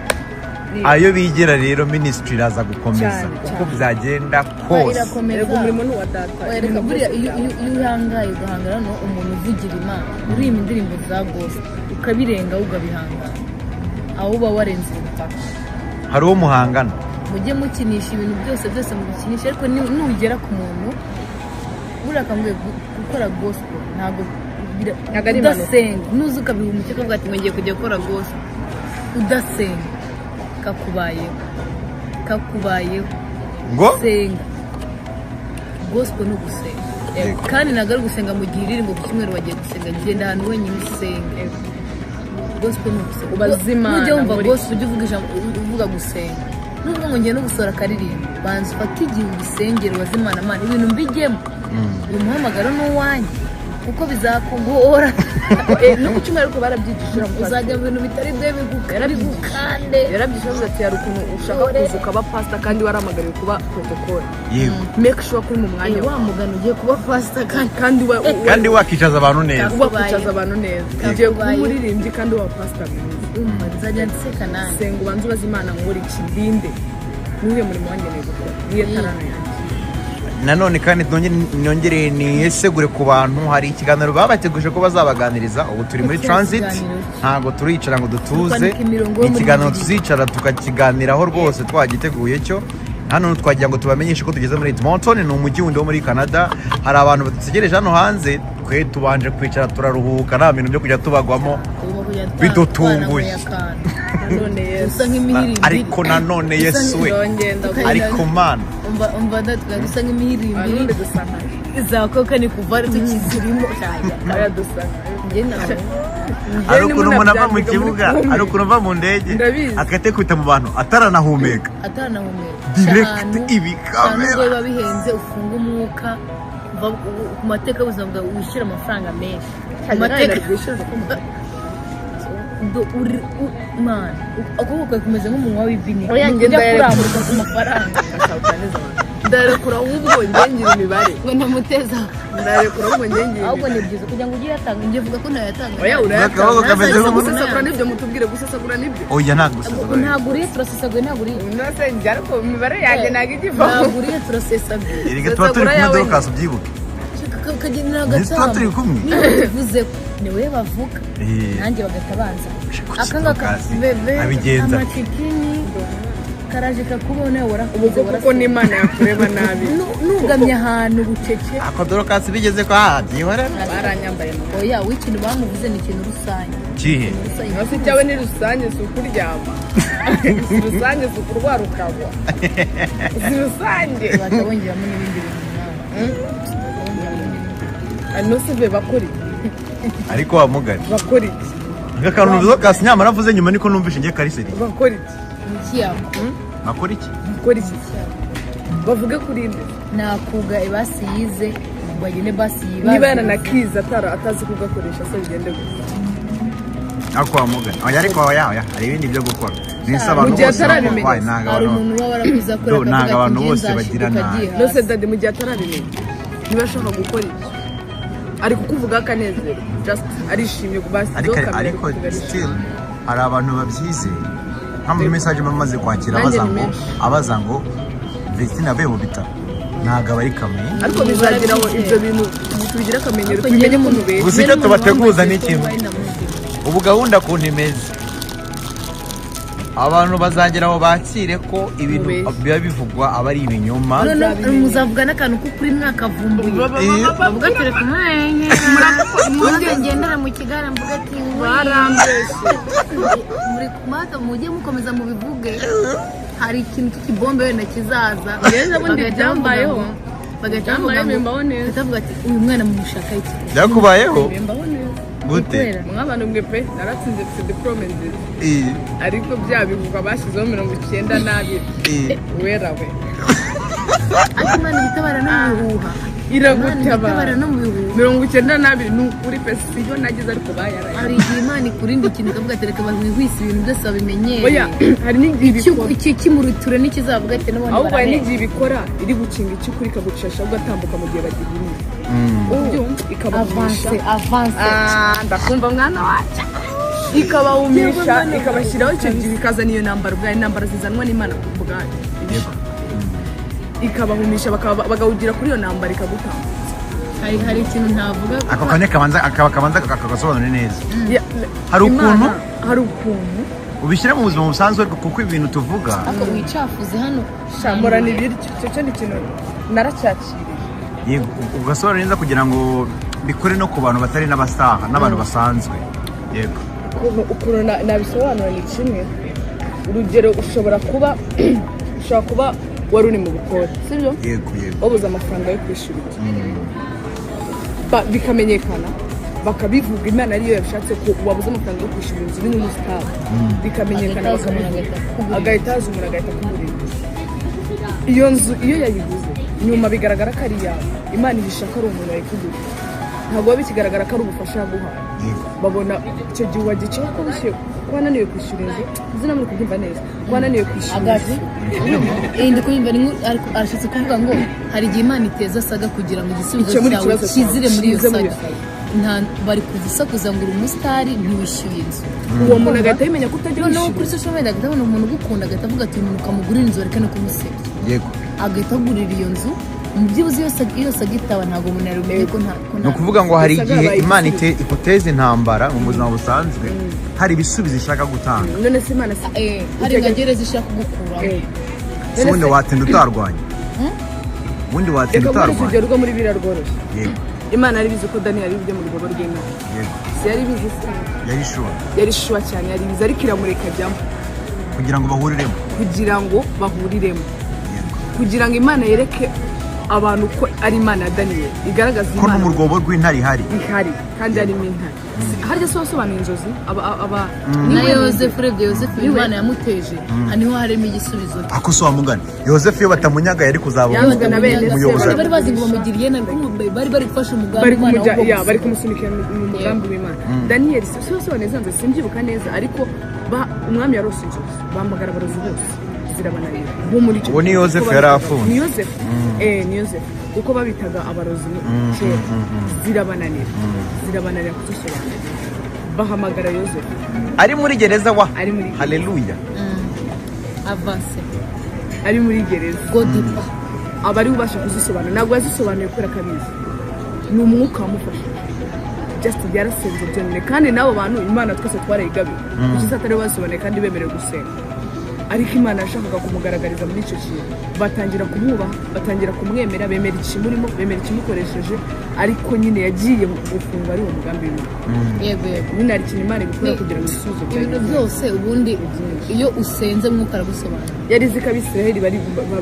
Ayo bigira rero, ministry iraza gukomeza
Cyane,
uko
cyane.
byagenda kose.
Irakomeza.
Erega umurimo ni uwa data.
Oya, reka
Ibintu
buriya
byose
iyo
byawe.
iyo uhangaye ugahangana no umuntu uvugira Imana, uririmba indirimbo za gospel, ukabirenga, ukabihangana, aho uba warenze imipaka.
Hari uwo muhangana.
Mujye mukinisha ibintu byose byose mubikinisha, ariko nugera ku muntu buriya akambwiye gukora gospel ntabwo
Ntabwo ari impanuka.
Udasenga, nuza ukabihumeka ukavuga ati ngo ngiye kujya gukora gospel udasenga, kakubayeho, kakubayeho.
Ngo
Senga. Gospel ni ugusenga. Kandi ntabwo ari ugusenga mu gihe iri ngo ku cyumweru wagiye gusenga. Genda ahantu wenyine usenge. Gospel ni ugusenga.
Ubaze Imana
Nujya wumva gospel, ujye uvuga ijambo, uvuga gusenga. Nuvuga ngo ngiye no gusohora akaririmbo, banza ufate igihe ubisengere, ubaze Imana: Mana, ibintu mbijyemo, uyu muhamagaro ni uwanjye? Kuko bizakugora.
No ku cyumweru ariko barabyigishije.
Uzajya mu bintu bitari byo bigukande.
Yarabyigishije, avuze ati hari ukuntu ushaka kuza ukaba pastor kandi warahamagariwe kuba protocole. Make sure ko uri mu mwanya
Wa mugano ugiye kuba pastor kandi
kandi
Kandi wakicaza abantu neza.
Wakwicaza abantu neza, ugiye kuba umuririmbyi kandi waba pastor mwiza.
Umva, nzajya nseka nanjye.
Senga, ubanze ubaze Imana ngo iki ndinde, niwe murimo wangeneye gukora, niyo talent yanjye.
Nanone kandi nongere niyesegure ku bantu, hari ikiganiro babateguje ko bazabaganiriza. Ubu turi muri
Ikihe
transit,
kiganiro?
ntabwo turicara ngo dutuze.
Kwandika imirongo yo
Ni
muri
ikiganiro
Bibiliya.
tuzicara tukakiganiraho rwose, twagiteguye cyo. Hano twagira ngo tubamenyeshe ko tugeze muri Edmonton, ni umujyi wundi wo muri Canada. Hari abantu badutegereje hano hanze, twe tubanje kwicara turaruhuka, nta bintu byo kujya tubagwamo.
Tugomba kujya
Bidutunguye.
twananyweye akantu.
Nanone Yesu.
Dusa nk'imihirimbiri.
Ariko nanone Yesu we.
Ndongenda.
Ariko Mana.
Umva, umva, dusa nk'imihirimbiri.
Arundi dusa nkayo.
Za coca ni kuva tukizirimo.
Oya, dusa nkayo.
Njye nawe.
Hari ukuntu umuntu ava mu kibuga, hari ukuntu ava mu ndege,
Ndabizi.
agahita kwita mu bantu ataranahumeka.
Ataranahumeka.
Direct.
Cyane.
Ibi
Cyane ubwo
kamera.
biba bihenze, ufunga umwuka. Uva ku mateka y'ubuzima bwawe wishyura amafaranga menshi ku mateka. Man, ukuboko kwawe kumeze nk'umunwa w'ibini.
Oya,
Ni
njye
kujya
ndayarekura.
kurambuka ku mafaranga.
Ndarekura, ahubwo njye ngira imibare.
Ngo ntamuteza.
Ndarekura, ahubwo njye ngira
Ahubwo
imibare.
ni byiza kugira ngo ujye uyatanga. Njye vuga ko ntayatanga.
Oya,
Akaboko
urayatanga.
kameze nk'umuntu.
Gusesagura nibyo, mutubwire, gusesagura nibyo.
Oya, ntabwo gusesagura.
Ntabwo uriye, turasesaguye, ntabwo uriye.
Nose njye, ariko imibare yanjye ntabwo ijya ivamo.
Ntabwo uriye, turasesaguye.
Erega tuba turi kumwe, Dorcas, ubyibuke.
Kagendera.
Ndetse tuba turi kumwe.
Niba tuvuze ko ni wowe bavuga, nanjye bagahita banza.
Kuki
Aka ngaka.
Dorcas
Bebe.
abigenza?
Amatikini karaje kakubona, warakuze.
Ubwo kuko n'Imana yakureba nabi.
Nugamye ahantu bucece.
Ako Dorcas bigeze ko aha byihorera.
Baranyambaye.
Oya, w'ikintu bamuvuze ni ikintu rusange.
Kihe?
Rusange.
Nose icyawe ni rusange, si ukuryama, si rusange, si ukurwara ukagwa, si rusange.
Baca bongeramo n'ibindi bintu nawe. Bongeramo n'ibindi.
Nose be bakora iki?
Ariko wa mugani.
Bakora iki?
Aka kantu Dorcas nyamara avuze nyuma niko numvishe ngiye kariseri.
Bakora iki?
Ni iki yakora?
Bakora iki?
Bakora iki? Bavuge kuri nde?
Nakuga ibasi yize ngo agende basi yibaze.
Niba yaranakize atara atazi kugakoresha se, bigende gusa?
Ako wa mugani, oya, ariko oya, oya, hari ibindi byo gukora nese abantu
Mu gihe
bose
atarabimenya.
wayi, ntabwo
Hari
abantu
umuntu uba warakuze akora,
Do, ntabwo
akavuga ati
abantu
ngiye
bose bagira
nzashiduka
nabi.
agiye
Nose
hasi.
daddy, mu gihe atarabimenya, niba ashaka gukora iki, ari kukuvuga akanezero, just arishimye basi.
Ariko ariko still hari abantu babyizeye, nk'ama message bamaze kwakira
Nanjye
abaza
ni
ngo
menshi.
Abaza ngo Vestine avuye mu bitaro, ntabwo aba ari kamwe.
Ariko bizagira aho ibyo bintu tubigire akamenyero,
Ariko
tubimenye
njye
ko mubeshya.
Gusa icyo tubateguza ni kimwe. Ubu gahunda ukuntu imeze, abantu bazagera aho bakire ko ibintu
Mubeshya.
biba bivugwa aba ari ibinyoma.
Noneho muzavuga n'akantu k'ukuri mwakavumbuye. Bavuga ati reka maze ngendera mu kigare mvuga ati
Barambeshye.
Muri maze mujye mukomeza mubivuge, hari ikintu cy'ikibombe wenda kizaza.
Ejo bundi
Bagahita bavuga
byambayeho.
bagahita bavuga
Byambayeho,
ngo
bimbaho neza.
bagahita bavuga ati uyu mwana mumushaka iki?
Byakubayeho?
Bimbaho neza.
Gute?
Kubera.
Mw'abantu mwe pe, naratsinze, mfite diplôme nziza, ariko bya bihuha bashyizeho 92. Wera we.
Ariko Imana igitabara no mu bihuha. Imana
Iragutabara.
igitabara no mu bihuha.
92 ni ukuri pe, siyo nagize, ariko bayaraye.
Hari igihe Imana ikurinda ikintu ikavuga ati reka bahwihwise ibintu byose babimenyere.
Oya, hari n'igihe ibikora.
Iki kimuruture n'ikizavuga ati n'ubundi
Ahubwo hari
barahenda.
n'igihe ibikora iri gukinga icyukuri, ikagucesha ugatambuka mu gihe bagihimye. Ubyumva, ikabagumisha.
Avance, avance.
Ah, ndakumva mwana wacu. Ikabahumisha, ikabashyiraho icyo gihe, ikazana iyo ntambara ubwayo, intambara zizanwa n'Imana ubwayo, ikabahumisha bagawugira kuri iyo ntambara, ikagutambutsa.
Hari ikintu ntavuga.
Ako kanya kabanza akaba kabanza kagasobanura neza. Hari
Imana,
ukuntu-
hari ukuntu
ubishyira mu buzima busanzwe, ariko kuko ibintu tuvuga
Ariko wicafuze hano.
Shamurana ibiryo, icyo cyo ni ikintu naracyakiriye.
Yego, ugasobanura neza kugira ngo bikore no ku bantu batari n'abasaha n'abantu basanzwe, yego.
Ukuntu nabisobanura ni kimwe. Urugero, ushobora kuba wari uri mu bukode, sibyo?
Yego, yego.
Wabuze amafaranga yo kwishyura inzu, bikamenyekana, bakabivuga, Imana ariyo yabishatse ko wabuze amafaranga yo kwishyura inzu, uri n'umusitari, bikamenyekana.
Agahita haza umuntu
Bakabivuga.
agahita akugurira.
Agahita haza umuntu agahita akugurira inzu. Iyo nzu iyo yayiguze, nyuma bigaragara ko ari iyawe, Imana ihisha ko ari umuntu wayikuguriye, ntabwo biba bikigaragara ko ari ubufasha yaguhaye. Babona icyo gihe wagicaho ko wishyuye, ko wananiwe kwishyura inzu, izina muri kubyumva neza, ko wananiwe kwishyura inzu.
Agacu. Ndi kubyumva, ni ariko arashatse kuvuga ngo hari igihe Imana iteza saga kugira ngo igisubizo
Ikemure
cyawe
ikibazo cyawe,
kizire muri iyo
kize muri iyo
saga. Nta bari kugusakuza ngo uri umusitari ntiwishyuye inzu.
Uwo muntu agahita yimenya ko utajya
Noneho
wishyura.
kuri social media agahita abona umuntu ugukunda, agahita avuga ati uyu muntu ukamugurira inzu, reka no kumusebya. Agahita agurira iyo nzu mu byibuze iyo saga itaba, ntabwo umuntu yarumenye ko nta ko
Ni ukuvuga ngo hari
Saga
igihe
yabaye
Imana
igisubizo.
iguteza intambara mu buzima busanzwe, hari ibisubizo ishaka gutanga.
None se Imana si
Hari nka gereza ishaka kugukuramo.
Si ubundi watinda utarwanya, ubundi watinda
Reka muri
utarwanya.
urugero rwo muri biriya rworoshye.
Yego.
Imana yari bizi ko Daniel ari bujye mu rwobo rw'Imana. Si yari ibizi se?
Yari sure.
Yari sure cyane, yari ibizi, ariko iramureka ajyamo.
Kugira ngo bahuriremo.
Kugira ngo bahuriremo, kugira ngo Imana yereke abantu ko ari Imana ya Daniyeli, igaragaza
ko no
Imana
mu rwobo rw'intare ihari.
Ihari kandi harimo intare. Harya se wasobanuye inzozi aba
Na Yosefu, urebye Yosefu, Imana yamuteje aha, niho harimo igisubizo.
Ako si wamugana Yosefu, iyo batamunyaga yari kuzaba
Yabaga na bene se.
umuyobozi.
Bari bazi ngo bamugiriye nabi, kuko bari bari gufasha umugambi
Bari
Imana
kumujya
ahubwo
ya
gusa.
Bari kumusunikira mu mugambi w'Imana. Daniyeli si wasobanuye za nzozi? Simbyibuka neza, ariko umwami yarose inzozi, bahamagara abarozi bose zirabananira bo muri icyo
Uwo ni
gihe.
Yozefu
Kuko
yari
babitaga-
afunze.
Ni Yozefu, ni Yozefu, kuko babitaga abarozi kera. Zirabananira kuzisobanura, bahamagara Yozefu.
Ari muri gereza wa
Ari muri gereza.
Haleluya.
Avance.
Ari muri gereza.
Godipa.
Aba ari ubasha kuzisobanura. Ntabwo yazisobanuye kubera ko abizi, ni umwuka wamufashije. Just yarasenze byonyine. Kandi n'abo bantu Imana twese twarayigabiye, kuki se atari basobanuye kandi bemerewe gusenga? Ariko Imana yashakaga kumugaragariza muri icyo kintu, batangira kumwubaha, batangira kumwemera, bemera ikimurimo, bemera ikimukoresheje. Ariko nyine yagiye gufungwa ari uwo mugambi w'Imana.
Yego.
Nyine hari ikintu Imana igukora kugira ngo ibisubizo byawe
Ibintu byose ubundi iyo usenze Mwuka aragusobanura.
Yari izi ko Abisiraheli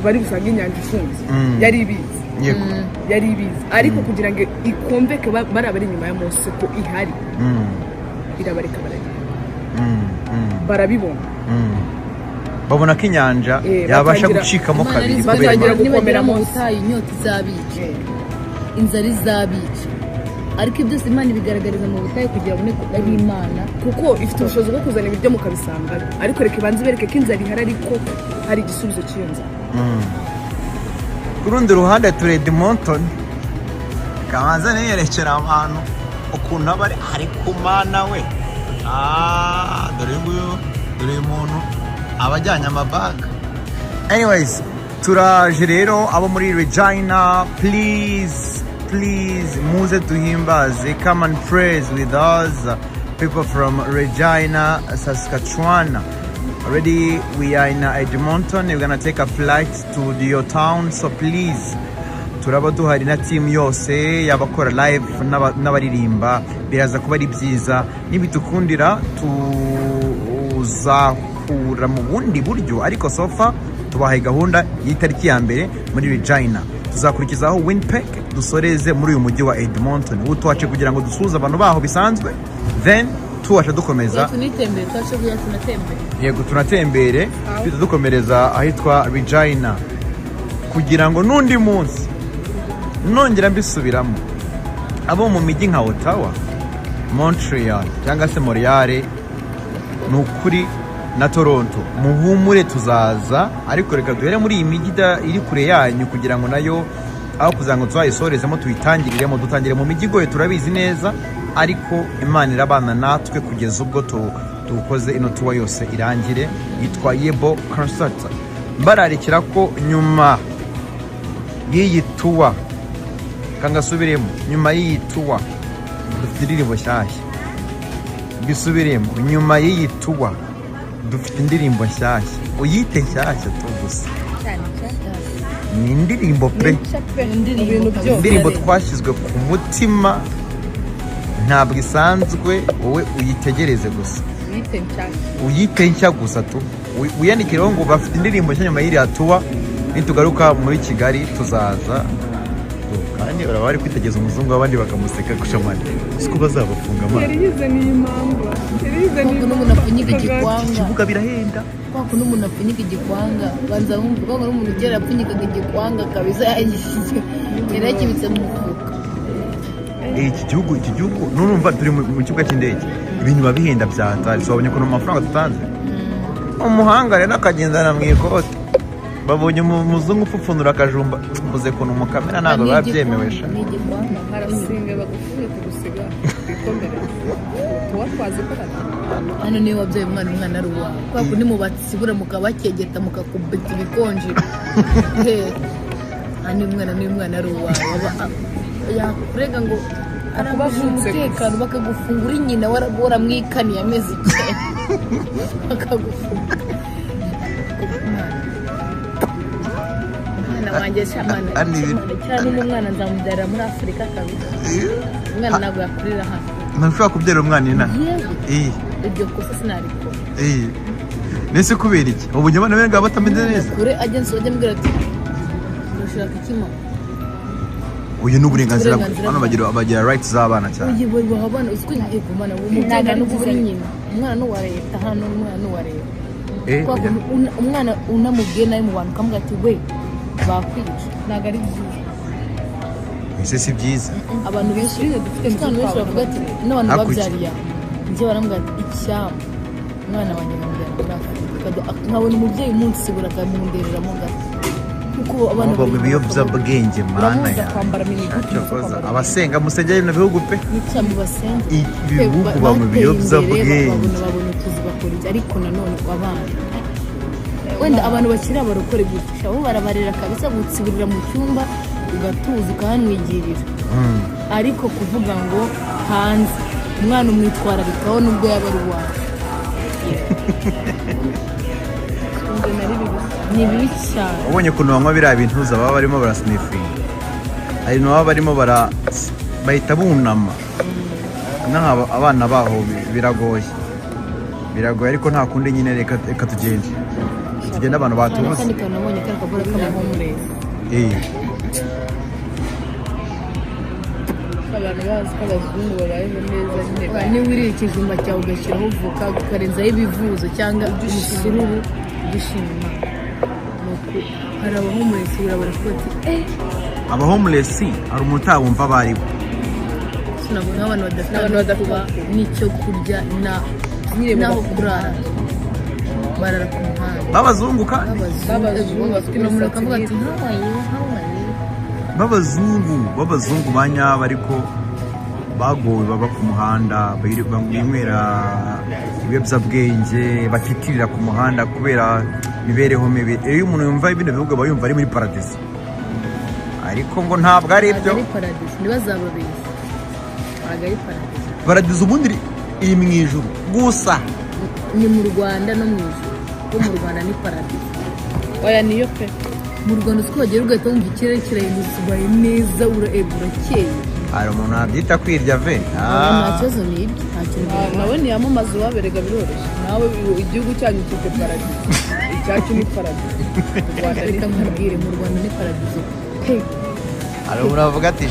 bari busange inyanja ifunze, yari ibizi. Yari ibizi, ariko kugira ngo ikomveke bari abari inyuma ya Mose ko ihari, irabareka baragenda, barabibona.
Babona ko inyanja yabasha gucikamo
Imana
kabiri
arizi
kubera
Batangira
Imana.
nibagera
gukomera
mu
Mose.
butayu inyota izabica, inzara izabica, ariko ibyo byose Imana ibigaragariza mu butayu kugira ngo ko ari Imana.
Kuko ifite ubushobozi bwo kuzana ibiryo mukabisangayo, ariko reka ibanze ibereke ko inzara ihari, ariko hari igisubizo cy'iyo nzara.
Ku rundi ruhande turi Edmonton, kabanza niyerekera abantu ukuntu aba ari ku Mana we. Ah, dore uyu nguyu, dore uyu muntu aba ajyanye amabaga. Anyways, turaje rero abo muri Regina, please, please muze duhimbaze. Come and praise with us, people from Regina, Saskatchewan. Already we are in Edmonton. We're gonna take a flight to your town, so please, turaba duhari na team yose y'abakora live n'abaririmba. Biraza kuba ari byiza. Nibidukundira tuzahura mu bundi buryo, ariko so far tubahaye gahunda y'itariki ya 1 muri Regina, tuzakurikizaho Winnipeg, dusoreze muri uyu mujyi wa Edmonton. Ubu tuhace kugira ngo dusuhuze abantu baho bisanzwe, then tuwaca dukomeza.
Tunitembere, twace kugira tunatembere.
Yego, tunatembere, duhita dukomereza ahitwa Regina, kugira ngo n'undi munsi nongera mbisubiramo, abo mu mijyi nka Ottawa, Montreal cyangwa se Montreal, ni ukuri na Toronto, muhumure tuzaza. Ariko reka duhere muri iyi mijyi iri kure yanyu, kugira ngo nayo aho kugira ngo tuzayisorezemo tuyitangiriremo. Dutangire mu mijyi igoye, turabizi neza, ariko Imana irabana natwe kugeza ubwo tukoze ino tour yose irangire, yitwa Yebo Concert. Mbararikira ko nyuma y'iyi tour, kangasubiremo, nyuma y'iyi tour dufite indirimbo nshyashya. Bisubiremo, nyuma y'iyi tour dufite indirimbo nshyashya. Uyite nshyashya tu gusa, ni indirimbo pe.
Indirimbo.
Ibintu byose.
Indirimbo twashyizwe ku mutima, ntabwo isanzwe. Wowe uyitegereze gusa.
Uyite nshyashya.
Uyite nshya gusa tu. Wiyandikireho ngo bafite indirimbo nshya nyuma y'iriya tour. Nitugaruka muri Kigali tuzaza. Kandi baraba bari kwitegereza umuzungu, abandi bakamuseka gushamana, siko bazabafunga amaso.
Yari yizaniye impamba, yari yizaniye.
Kwa kuntu umuntu apfunyika igikwanga.
Ikibuga birahenda.
Kwa kuntu umuntu apfunyika igikwanga, banza wumve, kwa kuntu umuntu kera yapfunyikaga igikwanga kabisa, yagishyize, yari yakibitse mu mufuka.
Iki gihugu nurumva turi mu kibuga cy'indege, ibintu biba bihenda bya hatari. Wabonye ukuntu amafaranga dutanze? Umuhanga rero akagendana mu ikote, babonye umuzungu upfupfunura akajumba, mbuze ukuntu mu kamera ntabwo biba byemewe sha.
Ni igikwanga.
Harasinga bagufunge tugusiga twikomereze, tuba twazikora.
Hano niyo wabyaye umwana, umwana ari uwawe, kwa kundi mubatsibura mukabakegeta mukakubita ibikonje. He, hano umwana niyo umwana ari uwawe yakurega ngo arabuze
Avutse gusa.
umutekano, bakagufungura nyina waramwikaniye amezi 9, bakagufunga. Umwana wanjye shamana
Hano
cyane n'umwana nzamubyarira muri Afurika kabisa. Umwana ntabwo yakurira hano.
Ntushobora kubyara umwana inaha?
Yewe.
Iyi.
Iryo kosa sinarikora.
Iyi nese kubera iki? Ubu njye abana benga batameze neza.
Kure ajya nsura, ajya ambwira ati: "Urashaka iki, mama?"
Uyu ni uburenganzira bwe.
Uburenganzira
Hano
bwe.
bagira rights z'abana cyane.
Uyu baha abana, uzi ko ngiye kumana umubyeyi
Ntabwo ari
nubwo uri
byiza.
nyina, umwana ni uwa leta hano, umwana ni uwa leta. Kwa
Oya.
kuntu umwana unamubwiye nawe mu bantu ukamubwira ati: "We, bakwica."
Ntabwo ari byiza.
Ese si byiza?
Abantu benshi
Dufite
abantu benshi bavuga ati n'abantu
Hakurya.
babyariye aha, njye barambwira ati: "Icyampa umwana wanjye nkamujyana muri Afurika." Nkabona umubyeyi umunsibura akamundereramo gato kuko abana
Ahubwo ibiyobyabwenge, mana
Uramubuza
ya
kwambara minigufi.
Cyokoza abasenga musengera bino bihugu pe.
N'icyamu basenge.
Ibihugu banywa ibiyobyabwenge.
Babona utuzi, bakora iki, ariko nanone abana wenda abantu bakiri abarokore gutya bo barabarera kabisa, gutsiburira mu cyumba ugatuza ukahanwigirira. Ariko kuvuga ngo hanze umwana umwitwararikaho nubwo yaba ari uwawe.
Mbona ari bibi.
Ni bibi cyane.
Ubonye ukuntu banywa biriya bintuza baba barimo barasnifinga, hari ibintu baba barimo bara bahita bunama. N'aha abana baho biragoye, biragoye, ariko nta kundi nyine. Reka tugende, tugende, abantu
Hari
batubuze.
n'akandi kantu nabonye kari akagore k'abahomeless.
Abantu bazi ko abazungu babayeho neza nyine.
Niba uriye ikijumba cyawe ugashyiraho voka, ukarenzaho ibivuzo cyangwa umusururu, ujye ushima Imana. Ni ukuri, hari abahomeless urabara kuvuga ati: "Eh."
Abahomeless hari umuntu utabumva abo ari bo.
Sinabona abantu badafite
N'abantu
aho
badafite
kuba
aho kuba.
n'icyo kurya na
Nyine
n'aho
baba ku
kurara, barara ku muhanda.
B'abazungu kandi.
B'abazungu bafite
umuntu
imisatsi
akavuga ati:
myiza.
"How are you? How are you?"
B'abazungu ba nyabo, ariko bagowe, baba ku muhanda, binywera ibiyobyabwenge, batitirira ku muhanda kubera imibereho mibi. Iyo umuntu yumva bino bihugu aba yumva ari muri paradiso, ariko ngo ntabwo ari
Ntabwo
ibyo.
ari paradiso, ntibazababeshye, ntabwo ari paradiso.
Paradiso ubundi iri mu ijuru gusa.
Ni mu Rwanda no mu ijuru, kuko mu Rwanda ni paradiso.
Oya, niyo pe.
Mu Rwanda uko wagera ugahita wumva ikirere kirahindutse, ubaye neza, uraega, urakeye.
Hari umuntu wabyita kwirya ve.
Nta kibazo, ni ibyo, nta kintu.
Nawe ntiyamamaza uwaberega, biroroshye. Nawe igihugu cyanyu cyitwa paradiso, icyacu ni paradiso, u Rwanda ni
Reka nkubwire, mu Rwanda ni paradiso pe.
Hari umuntu wavuga ati: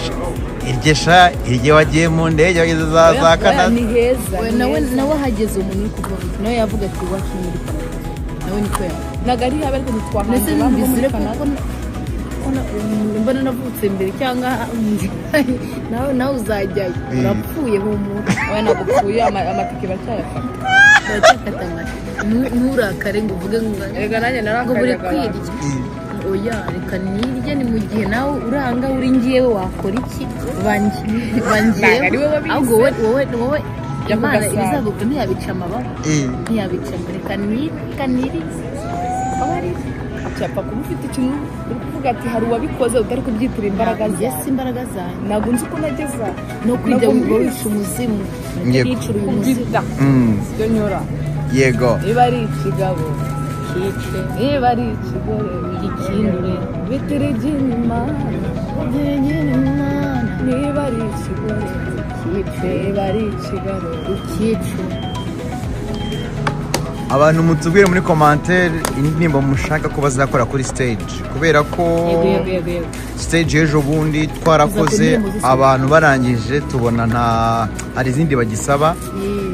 "Irye sha, irye, wagiye mu ndege, wageze za
Oya,
Canada."
ni heza.
We
Ni
nawe
heza.
Nawe ahageze, umuntu uri kuvuga gutyo nawe yavuga ati: "Iwacu ni muri paradiso." Nawe niko yavuga.
Ntabwo ari habe, ariko ntitwahanze
Ndetse
abantu bo muri
mbizire
Canada.
kuko mbona navutse mbere cyangwa nawe uzajyayo urapfuye, humura.
Oya, ntabwo upfuye, amatike baracyayafata.
Uracyafata amata. Nturakare ngo uvuge ngo
Erega nanjye
ngo buri
narakariraga.
kwirya. Oya, reka nirye. Ni mu gihe nawe uranga uri ngiyewe wakora iki? Banjye banjyewe.
Ntabwo ari wowe wabizi.
Ahubwo wowe
Jya ku
Imana
Gasabo.
ibizaguka ntiyabica amababa, ntiyabica. Reka nirye, nirye, aba ari
Cyapfa kuba ufite ikintu uri kuvuga ati hari uwabikoze, utari kubyitira imbaraga
Njye
zawe.
Si imbaraga zanjye.
Ntabwo nzi uko nageza.
No kwijya
Ntabwo
ngo
mbizi.
wica umuzimu.
Yego.
Yicura uyu muzimu.
Kubyita sibyo nyora. Niba ari ikigabo
Kice.
Niba ari ikigore
Gikindure.
Bitirije inyuma.
Imana.
Niba ari ikigore
Kice.
Niba ari ikigabo
Ukice.
Abantu mutubwire muri commentaire indirimbo mushaka ko bazakora kuri stage, kubera ko
Yego.
Stage y'ejo bundi twarakoze
Tuzakora indirimbo zose.
Abantu barangije tubona nta hari izindi bagisaba,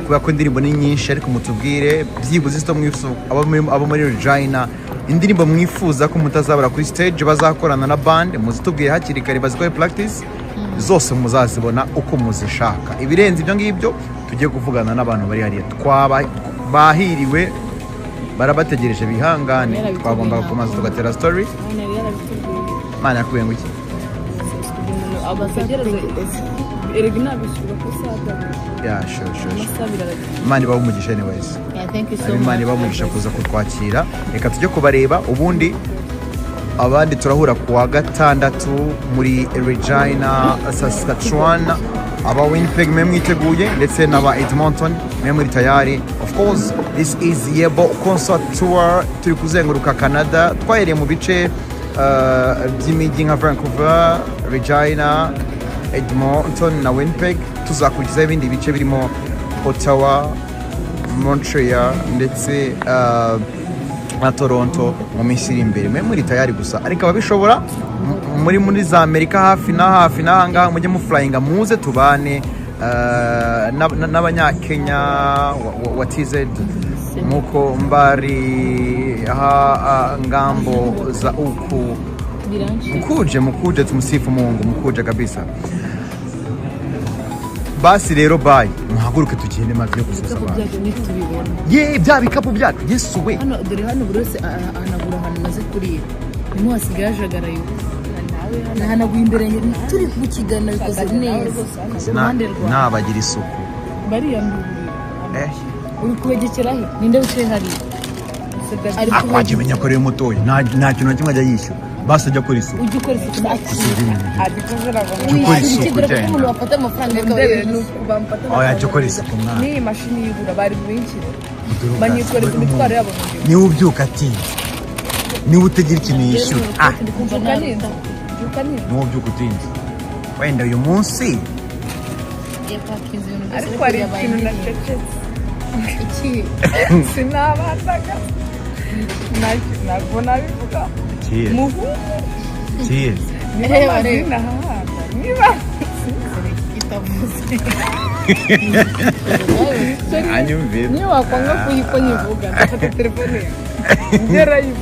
kubera ko indirimbo ni nyinshi. Ariko mutubwire byibuze izo mwifuza, abo muri Regina, indirimbo mwifuza ko mutazabura kuri stage bazakorana na band, muzitubwire hakiri kare bazikore practice, zose muzazibona uko muzishaka. Ibirenze ibyo ngibyo, tugiye kuvugana n'abantu bari hariya, twaba bahiriwe, barabategereje, bihangane.
Yarabitubwiye.
Twagombaga kumaza tugatera story.
None yari yarabitubwiye.
Mana yakubwiye ngo iki?
Umuntu abategereze, erega inabishyurwa ku isaha.
Yeah, sure.
Amasaha abiri aragiye.
Imana ibahe umugisha anyways.
Yeah, thank you so
Imana
much.
ibahe umugisha kuza kutwakira. Reka tujye kubareba, ubundi abandi turahura ku wa gatandatu muri Regina, Saskatchewan. Aba Winnipeg mwe mwiteguye, ndetse n'aba Edmonton mwe muri tayari. Of course, this is Yebo Concert Tour. Turi kuzenguruka Canada, twahereye mu bice by'imijyi nka Vancouver, Regina. Edmonton na Winnipeg. Tuzakurikizaho ibindi bice birimo Ottawa, Montreal ndetse na Toronto mu minsi iri imbere. Mwe muri tayari gusa, ariko ababishobora muri za Amerika hafi na hafi n'ahangaha, mujye muflyinga muze tubane n'Abanyakenya wa TZ muko mbari ha ngambo za uku. Mukuje, mukuje, tumusifu Mungu, mukuje kabisa. Basi rero, bye, muhaguruke tugende maze yo gusuhuza
Ibikapu
abantu.
byacu ntitubibona.
Ye, bya bikapu byacu, Yesu we!
Hano, dore hano, buri wese ahanagura ahantu amaze kurira, nimwe hasigaye hajagaraye. Nahanaguye imbere yanjye turi mu kiganiro, bikoze neza iruhande rwawe.
Nabagira isuku.
Bariyandurira.
Eh.
Uri kubegekera he? Ninde wicaye hariya ari?
Ah, wajya umenya ko ariwe mutoya, nta kintu na kimwe ajya yishyura, basi ajya akora isuku.
Ujya ukora isuku nta
Abikoze ntabwo.
Jya ukora
Wishyura
isuku,
iki? Dore ko
genda.
umuntu wafata amafaranga akaba
Ndebe
yishyura.
nuko bamfata.
Oya, jya ukora isuku, mwana.
N'iyi mashini y'ibura bari buyinshyire, banyikoreza imitwaro yabo mu gihe.
Niba ubyuka atinze, niba utagira ikintu yishyura, ah.
Ndi kumva
Mbyuka
naruta.
ninze, mbyuka ninze.
Niba ubyuka utinze wenda uyu munsi.
Yapakinze ibintu byose.
Ariko hari
yabaye
ikintu
indirimbo.
nacecetse.
Iki?
Sinabanzaga. Ntabwo nabivuga.
Kiye?
Muhungu.
Kiye?
Niba
Reba,
amazina ahahanda niba
Itavuze.
Anyumvira.
Niyo wakwanga kuyiko nyivuga, ndafata telefone yawe ngerayo.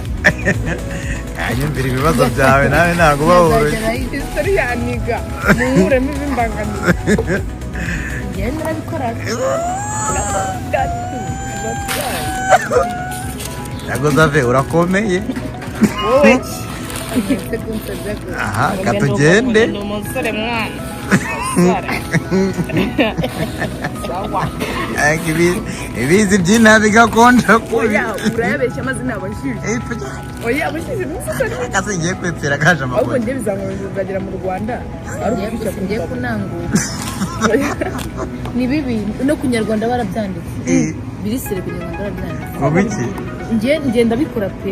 Anyumvira ibibazo byawe nawe ntabwo uba woroshye.
Azagerayo.
Istori yaniga munkuremo ibimbangamiye.
Njyewe narabikora.
Tatu.
Ntabwo zave, urakomeye.
Wowe.
Ese kunsabya ko
Aha katugende.
Ni umusore mwana, umusore sawa.
Ariko ibizi by'inabi bigakonja kubi.
Oya, urayabeshya, amazina abashyushye. Oya, abashyushye n'umusore.
Kase ngiye kwepfera kaje
Ahubwo
amakuru.
njye bizankomeza nzagera mu Rwanda ari ugushyushya.
Ngiye
Kumva.
kunanguka, ni bibi no ku Nyarwanda barabyanditse. Birisire ku Nyarwanda barabyanditse.
Mu biki?
Njye ngenda bikora pe.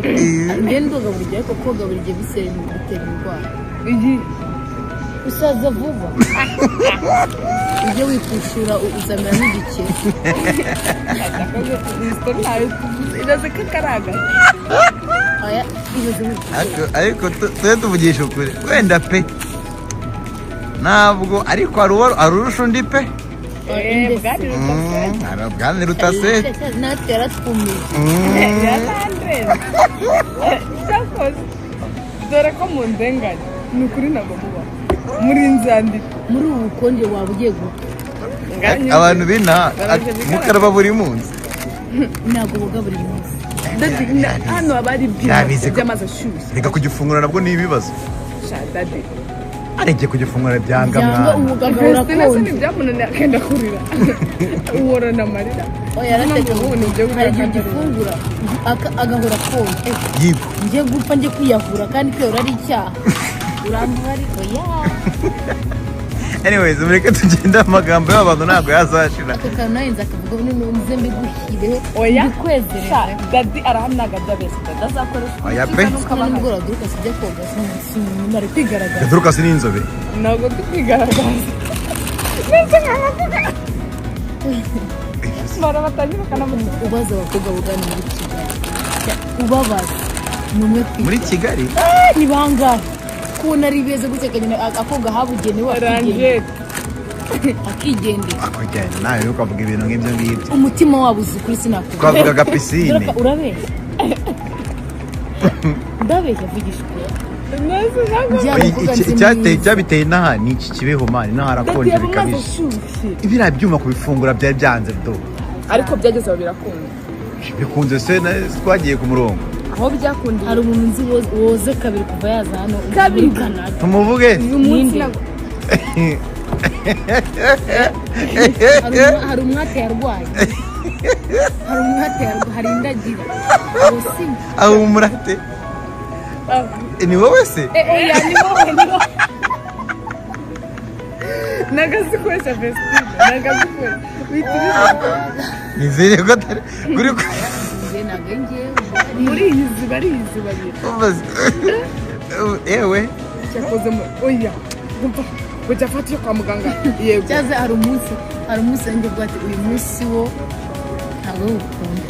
Njye ndoga buri gihe, ariko koga buri gihe bisere bitera indwara.
Iyi.
Usaza vuba. Ujye wipfushura, uzamera nk'igikeri.
Iyi story ntayo tuvuze, ibaze ko karagara.
Aya, ibaze wipfushura.
Ariko tujye tuvugisha ukuri wenda pe, ntabwo ariko hari urusha undi pe.
Bwari rutase.
Hari ubwami rutase.
Natwe yaratwumiye.
Yarandenze cyakoze, dore ko mu ndenganya ni ukuri ntabwo muba muri nzandiko.
Muri ubu bukonje waba ugiye gupfa.
Abantu b'inaha
Baraje bigaragara.
mukaraba buri munsi.
Ntabwo boga buri munsi.
Daddy, hano haba hari ibyuma
Yabizi ko-
by'amazi ashyushye.
Reka, kugifungura nabwo ni ibibazo.
Sha daddy.
Aregeye kugifungura byanga.
Byanga.
Mwana.
Umuganga
Christine se
urakonje.
ntibyamunaniye akenda kurira, uhorana amarira.
Oya, yarateka.
Ubu ni ibyo.
Hari igihe ugifungura agahora akonje.
Yigo.
Njye gupfa, njye kwiyahura, kandi kwiyahura ari icyaha, urambuye ariko ya.
Anyways, mureke tugende, amagambo y'abantu ntabwo yazashira.
Ako kantu nawe nzakavuga none nze mbigushyireho.
Oya.
Mbikwezereze.
Sha daddy arahamyaga byabese, daddy azakoresha.
Oya pe.
Kandi nimugoroba duruka sijya koga, sinari kwigaragaza.
Gaturuka si n'inzobe.
Ntabwo ndi kwigaragaza neza nk'abakobwa bara batangira bakanamutuka.
Ubaza abakobwa bugana muri Kigali, ubabaza ni umwe ku
Muri
ijana.
Kigali?
Ni bangahe kubona ari beza gutya, akagenda akoga ahabugenewe, akigendera.
Ranjete.
Akigendera.
Akujyana nawe ukavuga ibintu nk'ibyo ngibyo.
Umutima wabo uzi ukuri, sinakubwira.
Twavugaga pisine.
Dore ko urabeshya, ndabeshya, vugisha ukuri.
Neza ntabwo.
Njye
Oya,
abakobwa nzi
icyateye
mwiza.
Icyabiteye inaha ni iki kibeho man, inaha
Daddy
harakonje
yaba amazi
bikabije.
ashyushye.
Biriya byuma kubifungura byari byanze do.
Ariko byageze aho birakunda.
Bikunze se twagiye ku murongo.
Aho byakundiye.
Hari umuntu nzi woze kabiri kuva yaza hano
Kabiri?
muri Canada.
Tumuvuge?
Uyu munsi
Ninde?
ntabwo.
Hari umwate yarwaye, hari umwate yarwaye, hari indagira uwo si.
Aho umurate ni wowe se?
Eh, oya, ni wowe, ni wowe. Nagazi kwesha Vestine, nagazi kwesha. Uhita ubivuga.
Nizere ko atari kuri.
Njye ntabwo ari njyewe.
Muri iyi ziba ari iyi ziba abiri.
Yewe.
Cyakoze mu oya. Umva. Ngo jya afata iyo kwa muganga, yego.
Cyaze hari umunsi nanjye ubwo ati uyu munsi wo ntabwo wukunda.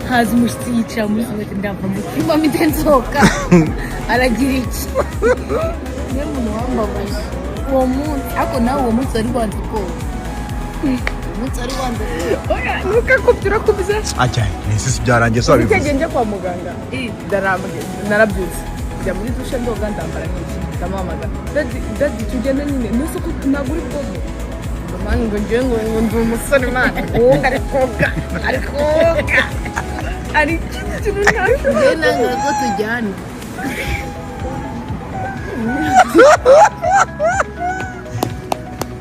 Haza umushyitsi yicara muri salo, ati ndava mu cyumba mpite nsohoka, aragira iki? Niyo muntu wambabaje uwo munsi. Ariko nawe uwo munsi wari wanze koga, uwo munsi wari wanze koga.
Oya, ntukakubye, urakubye.
Ajya ni byarangiye so wabivuze.
Icyo njya kwa muganga, ndarambwe, narabyutse njya muri douche, ndoga, ndambara nk'iki, ndamuhamagara: "Daddy, daddy, tugende nyine." Nese ko ntabwo uri bwoge? Ngo man, ngo ngewe ngo ndi umusore man, wowe ari koga, ari koga, ari ikindi kintu ntashobora.
Njyewe nanga ko tujyana.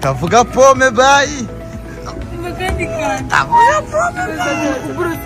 Tavuga pome bayi.
Kandi
Tavuga pome.
Buruse.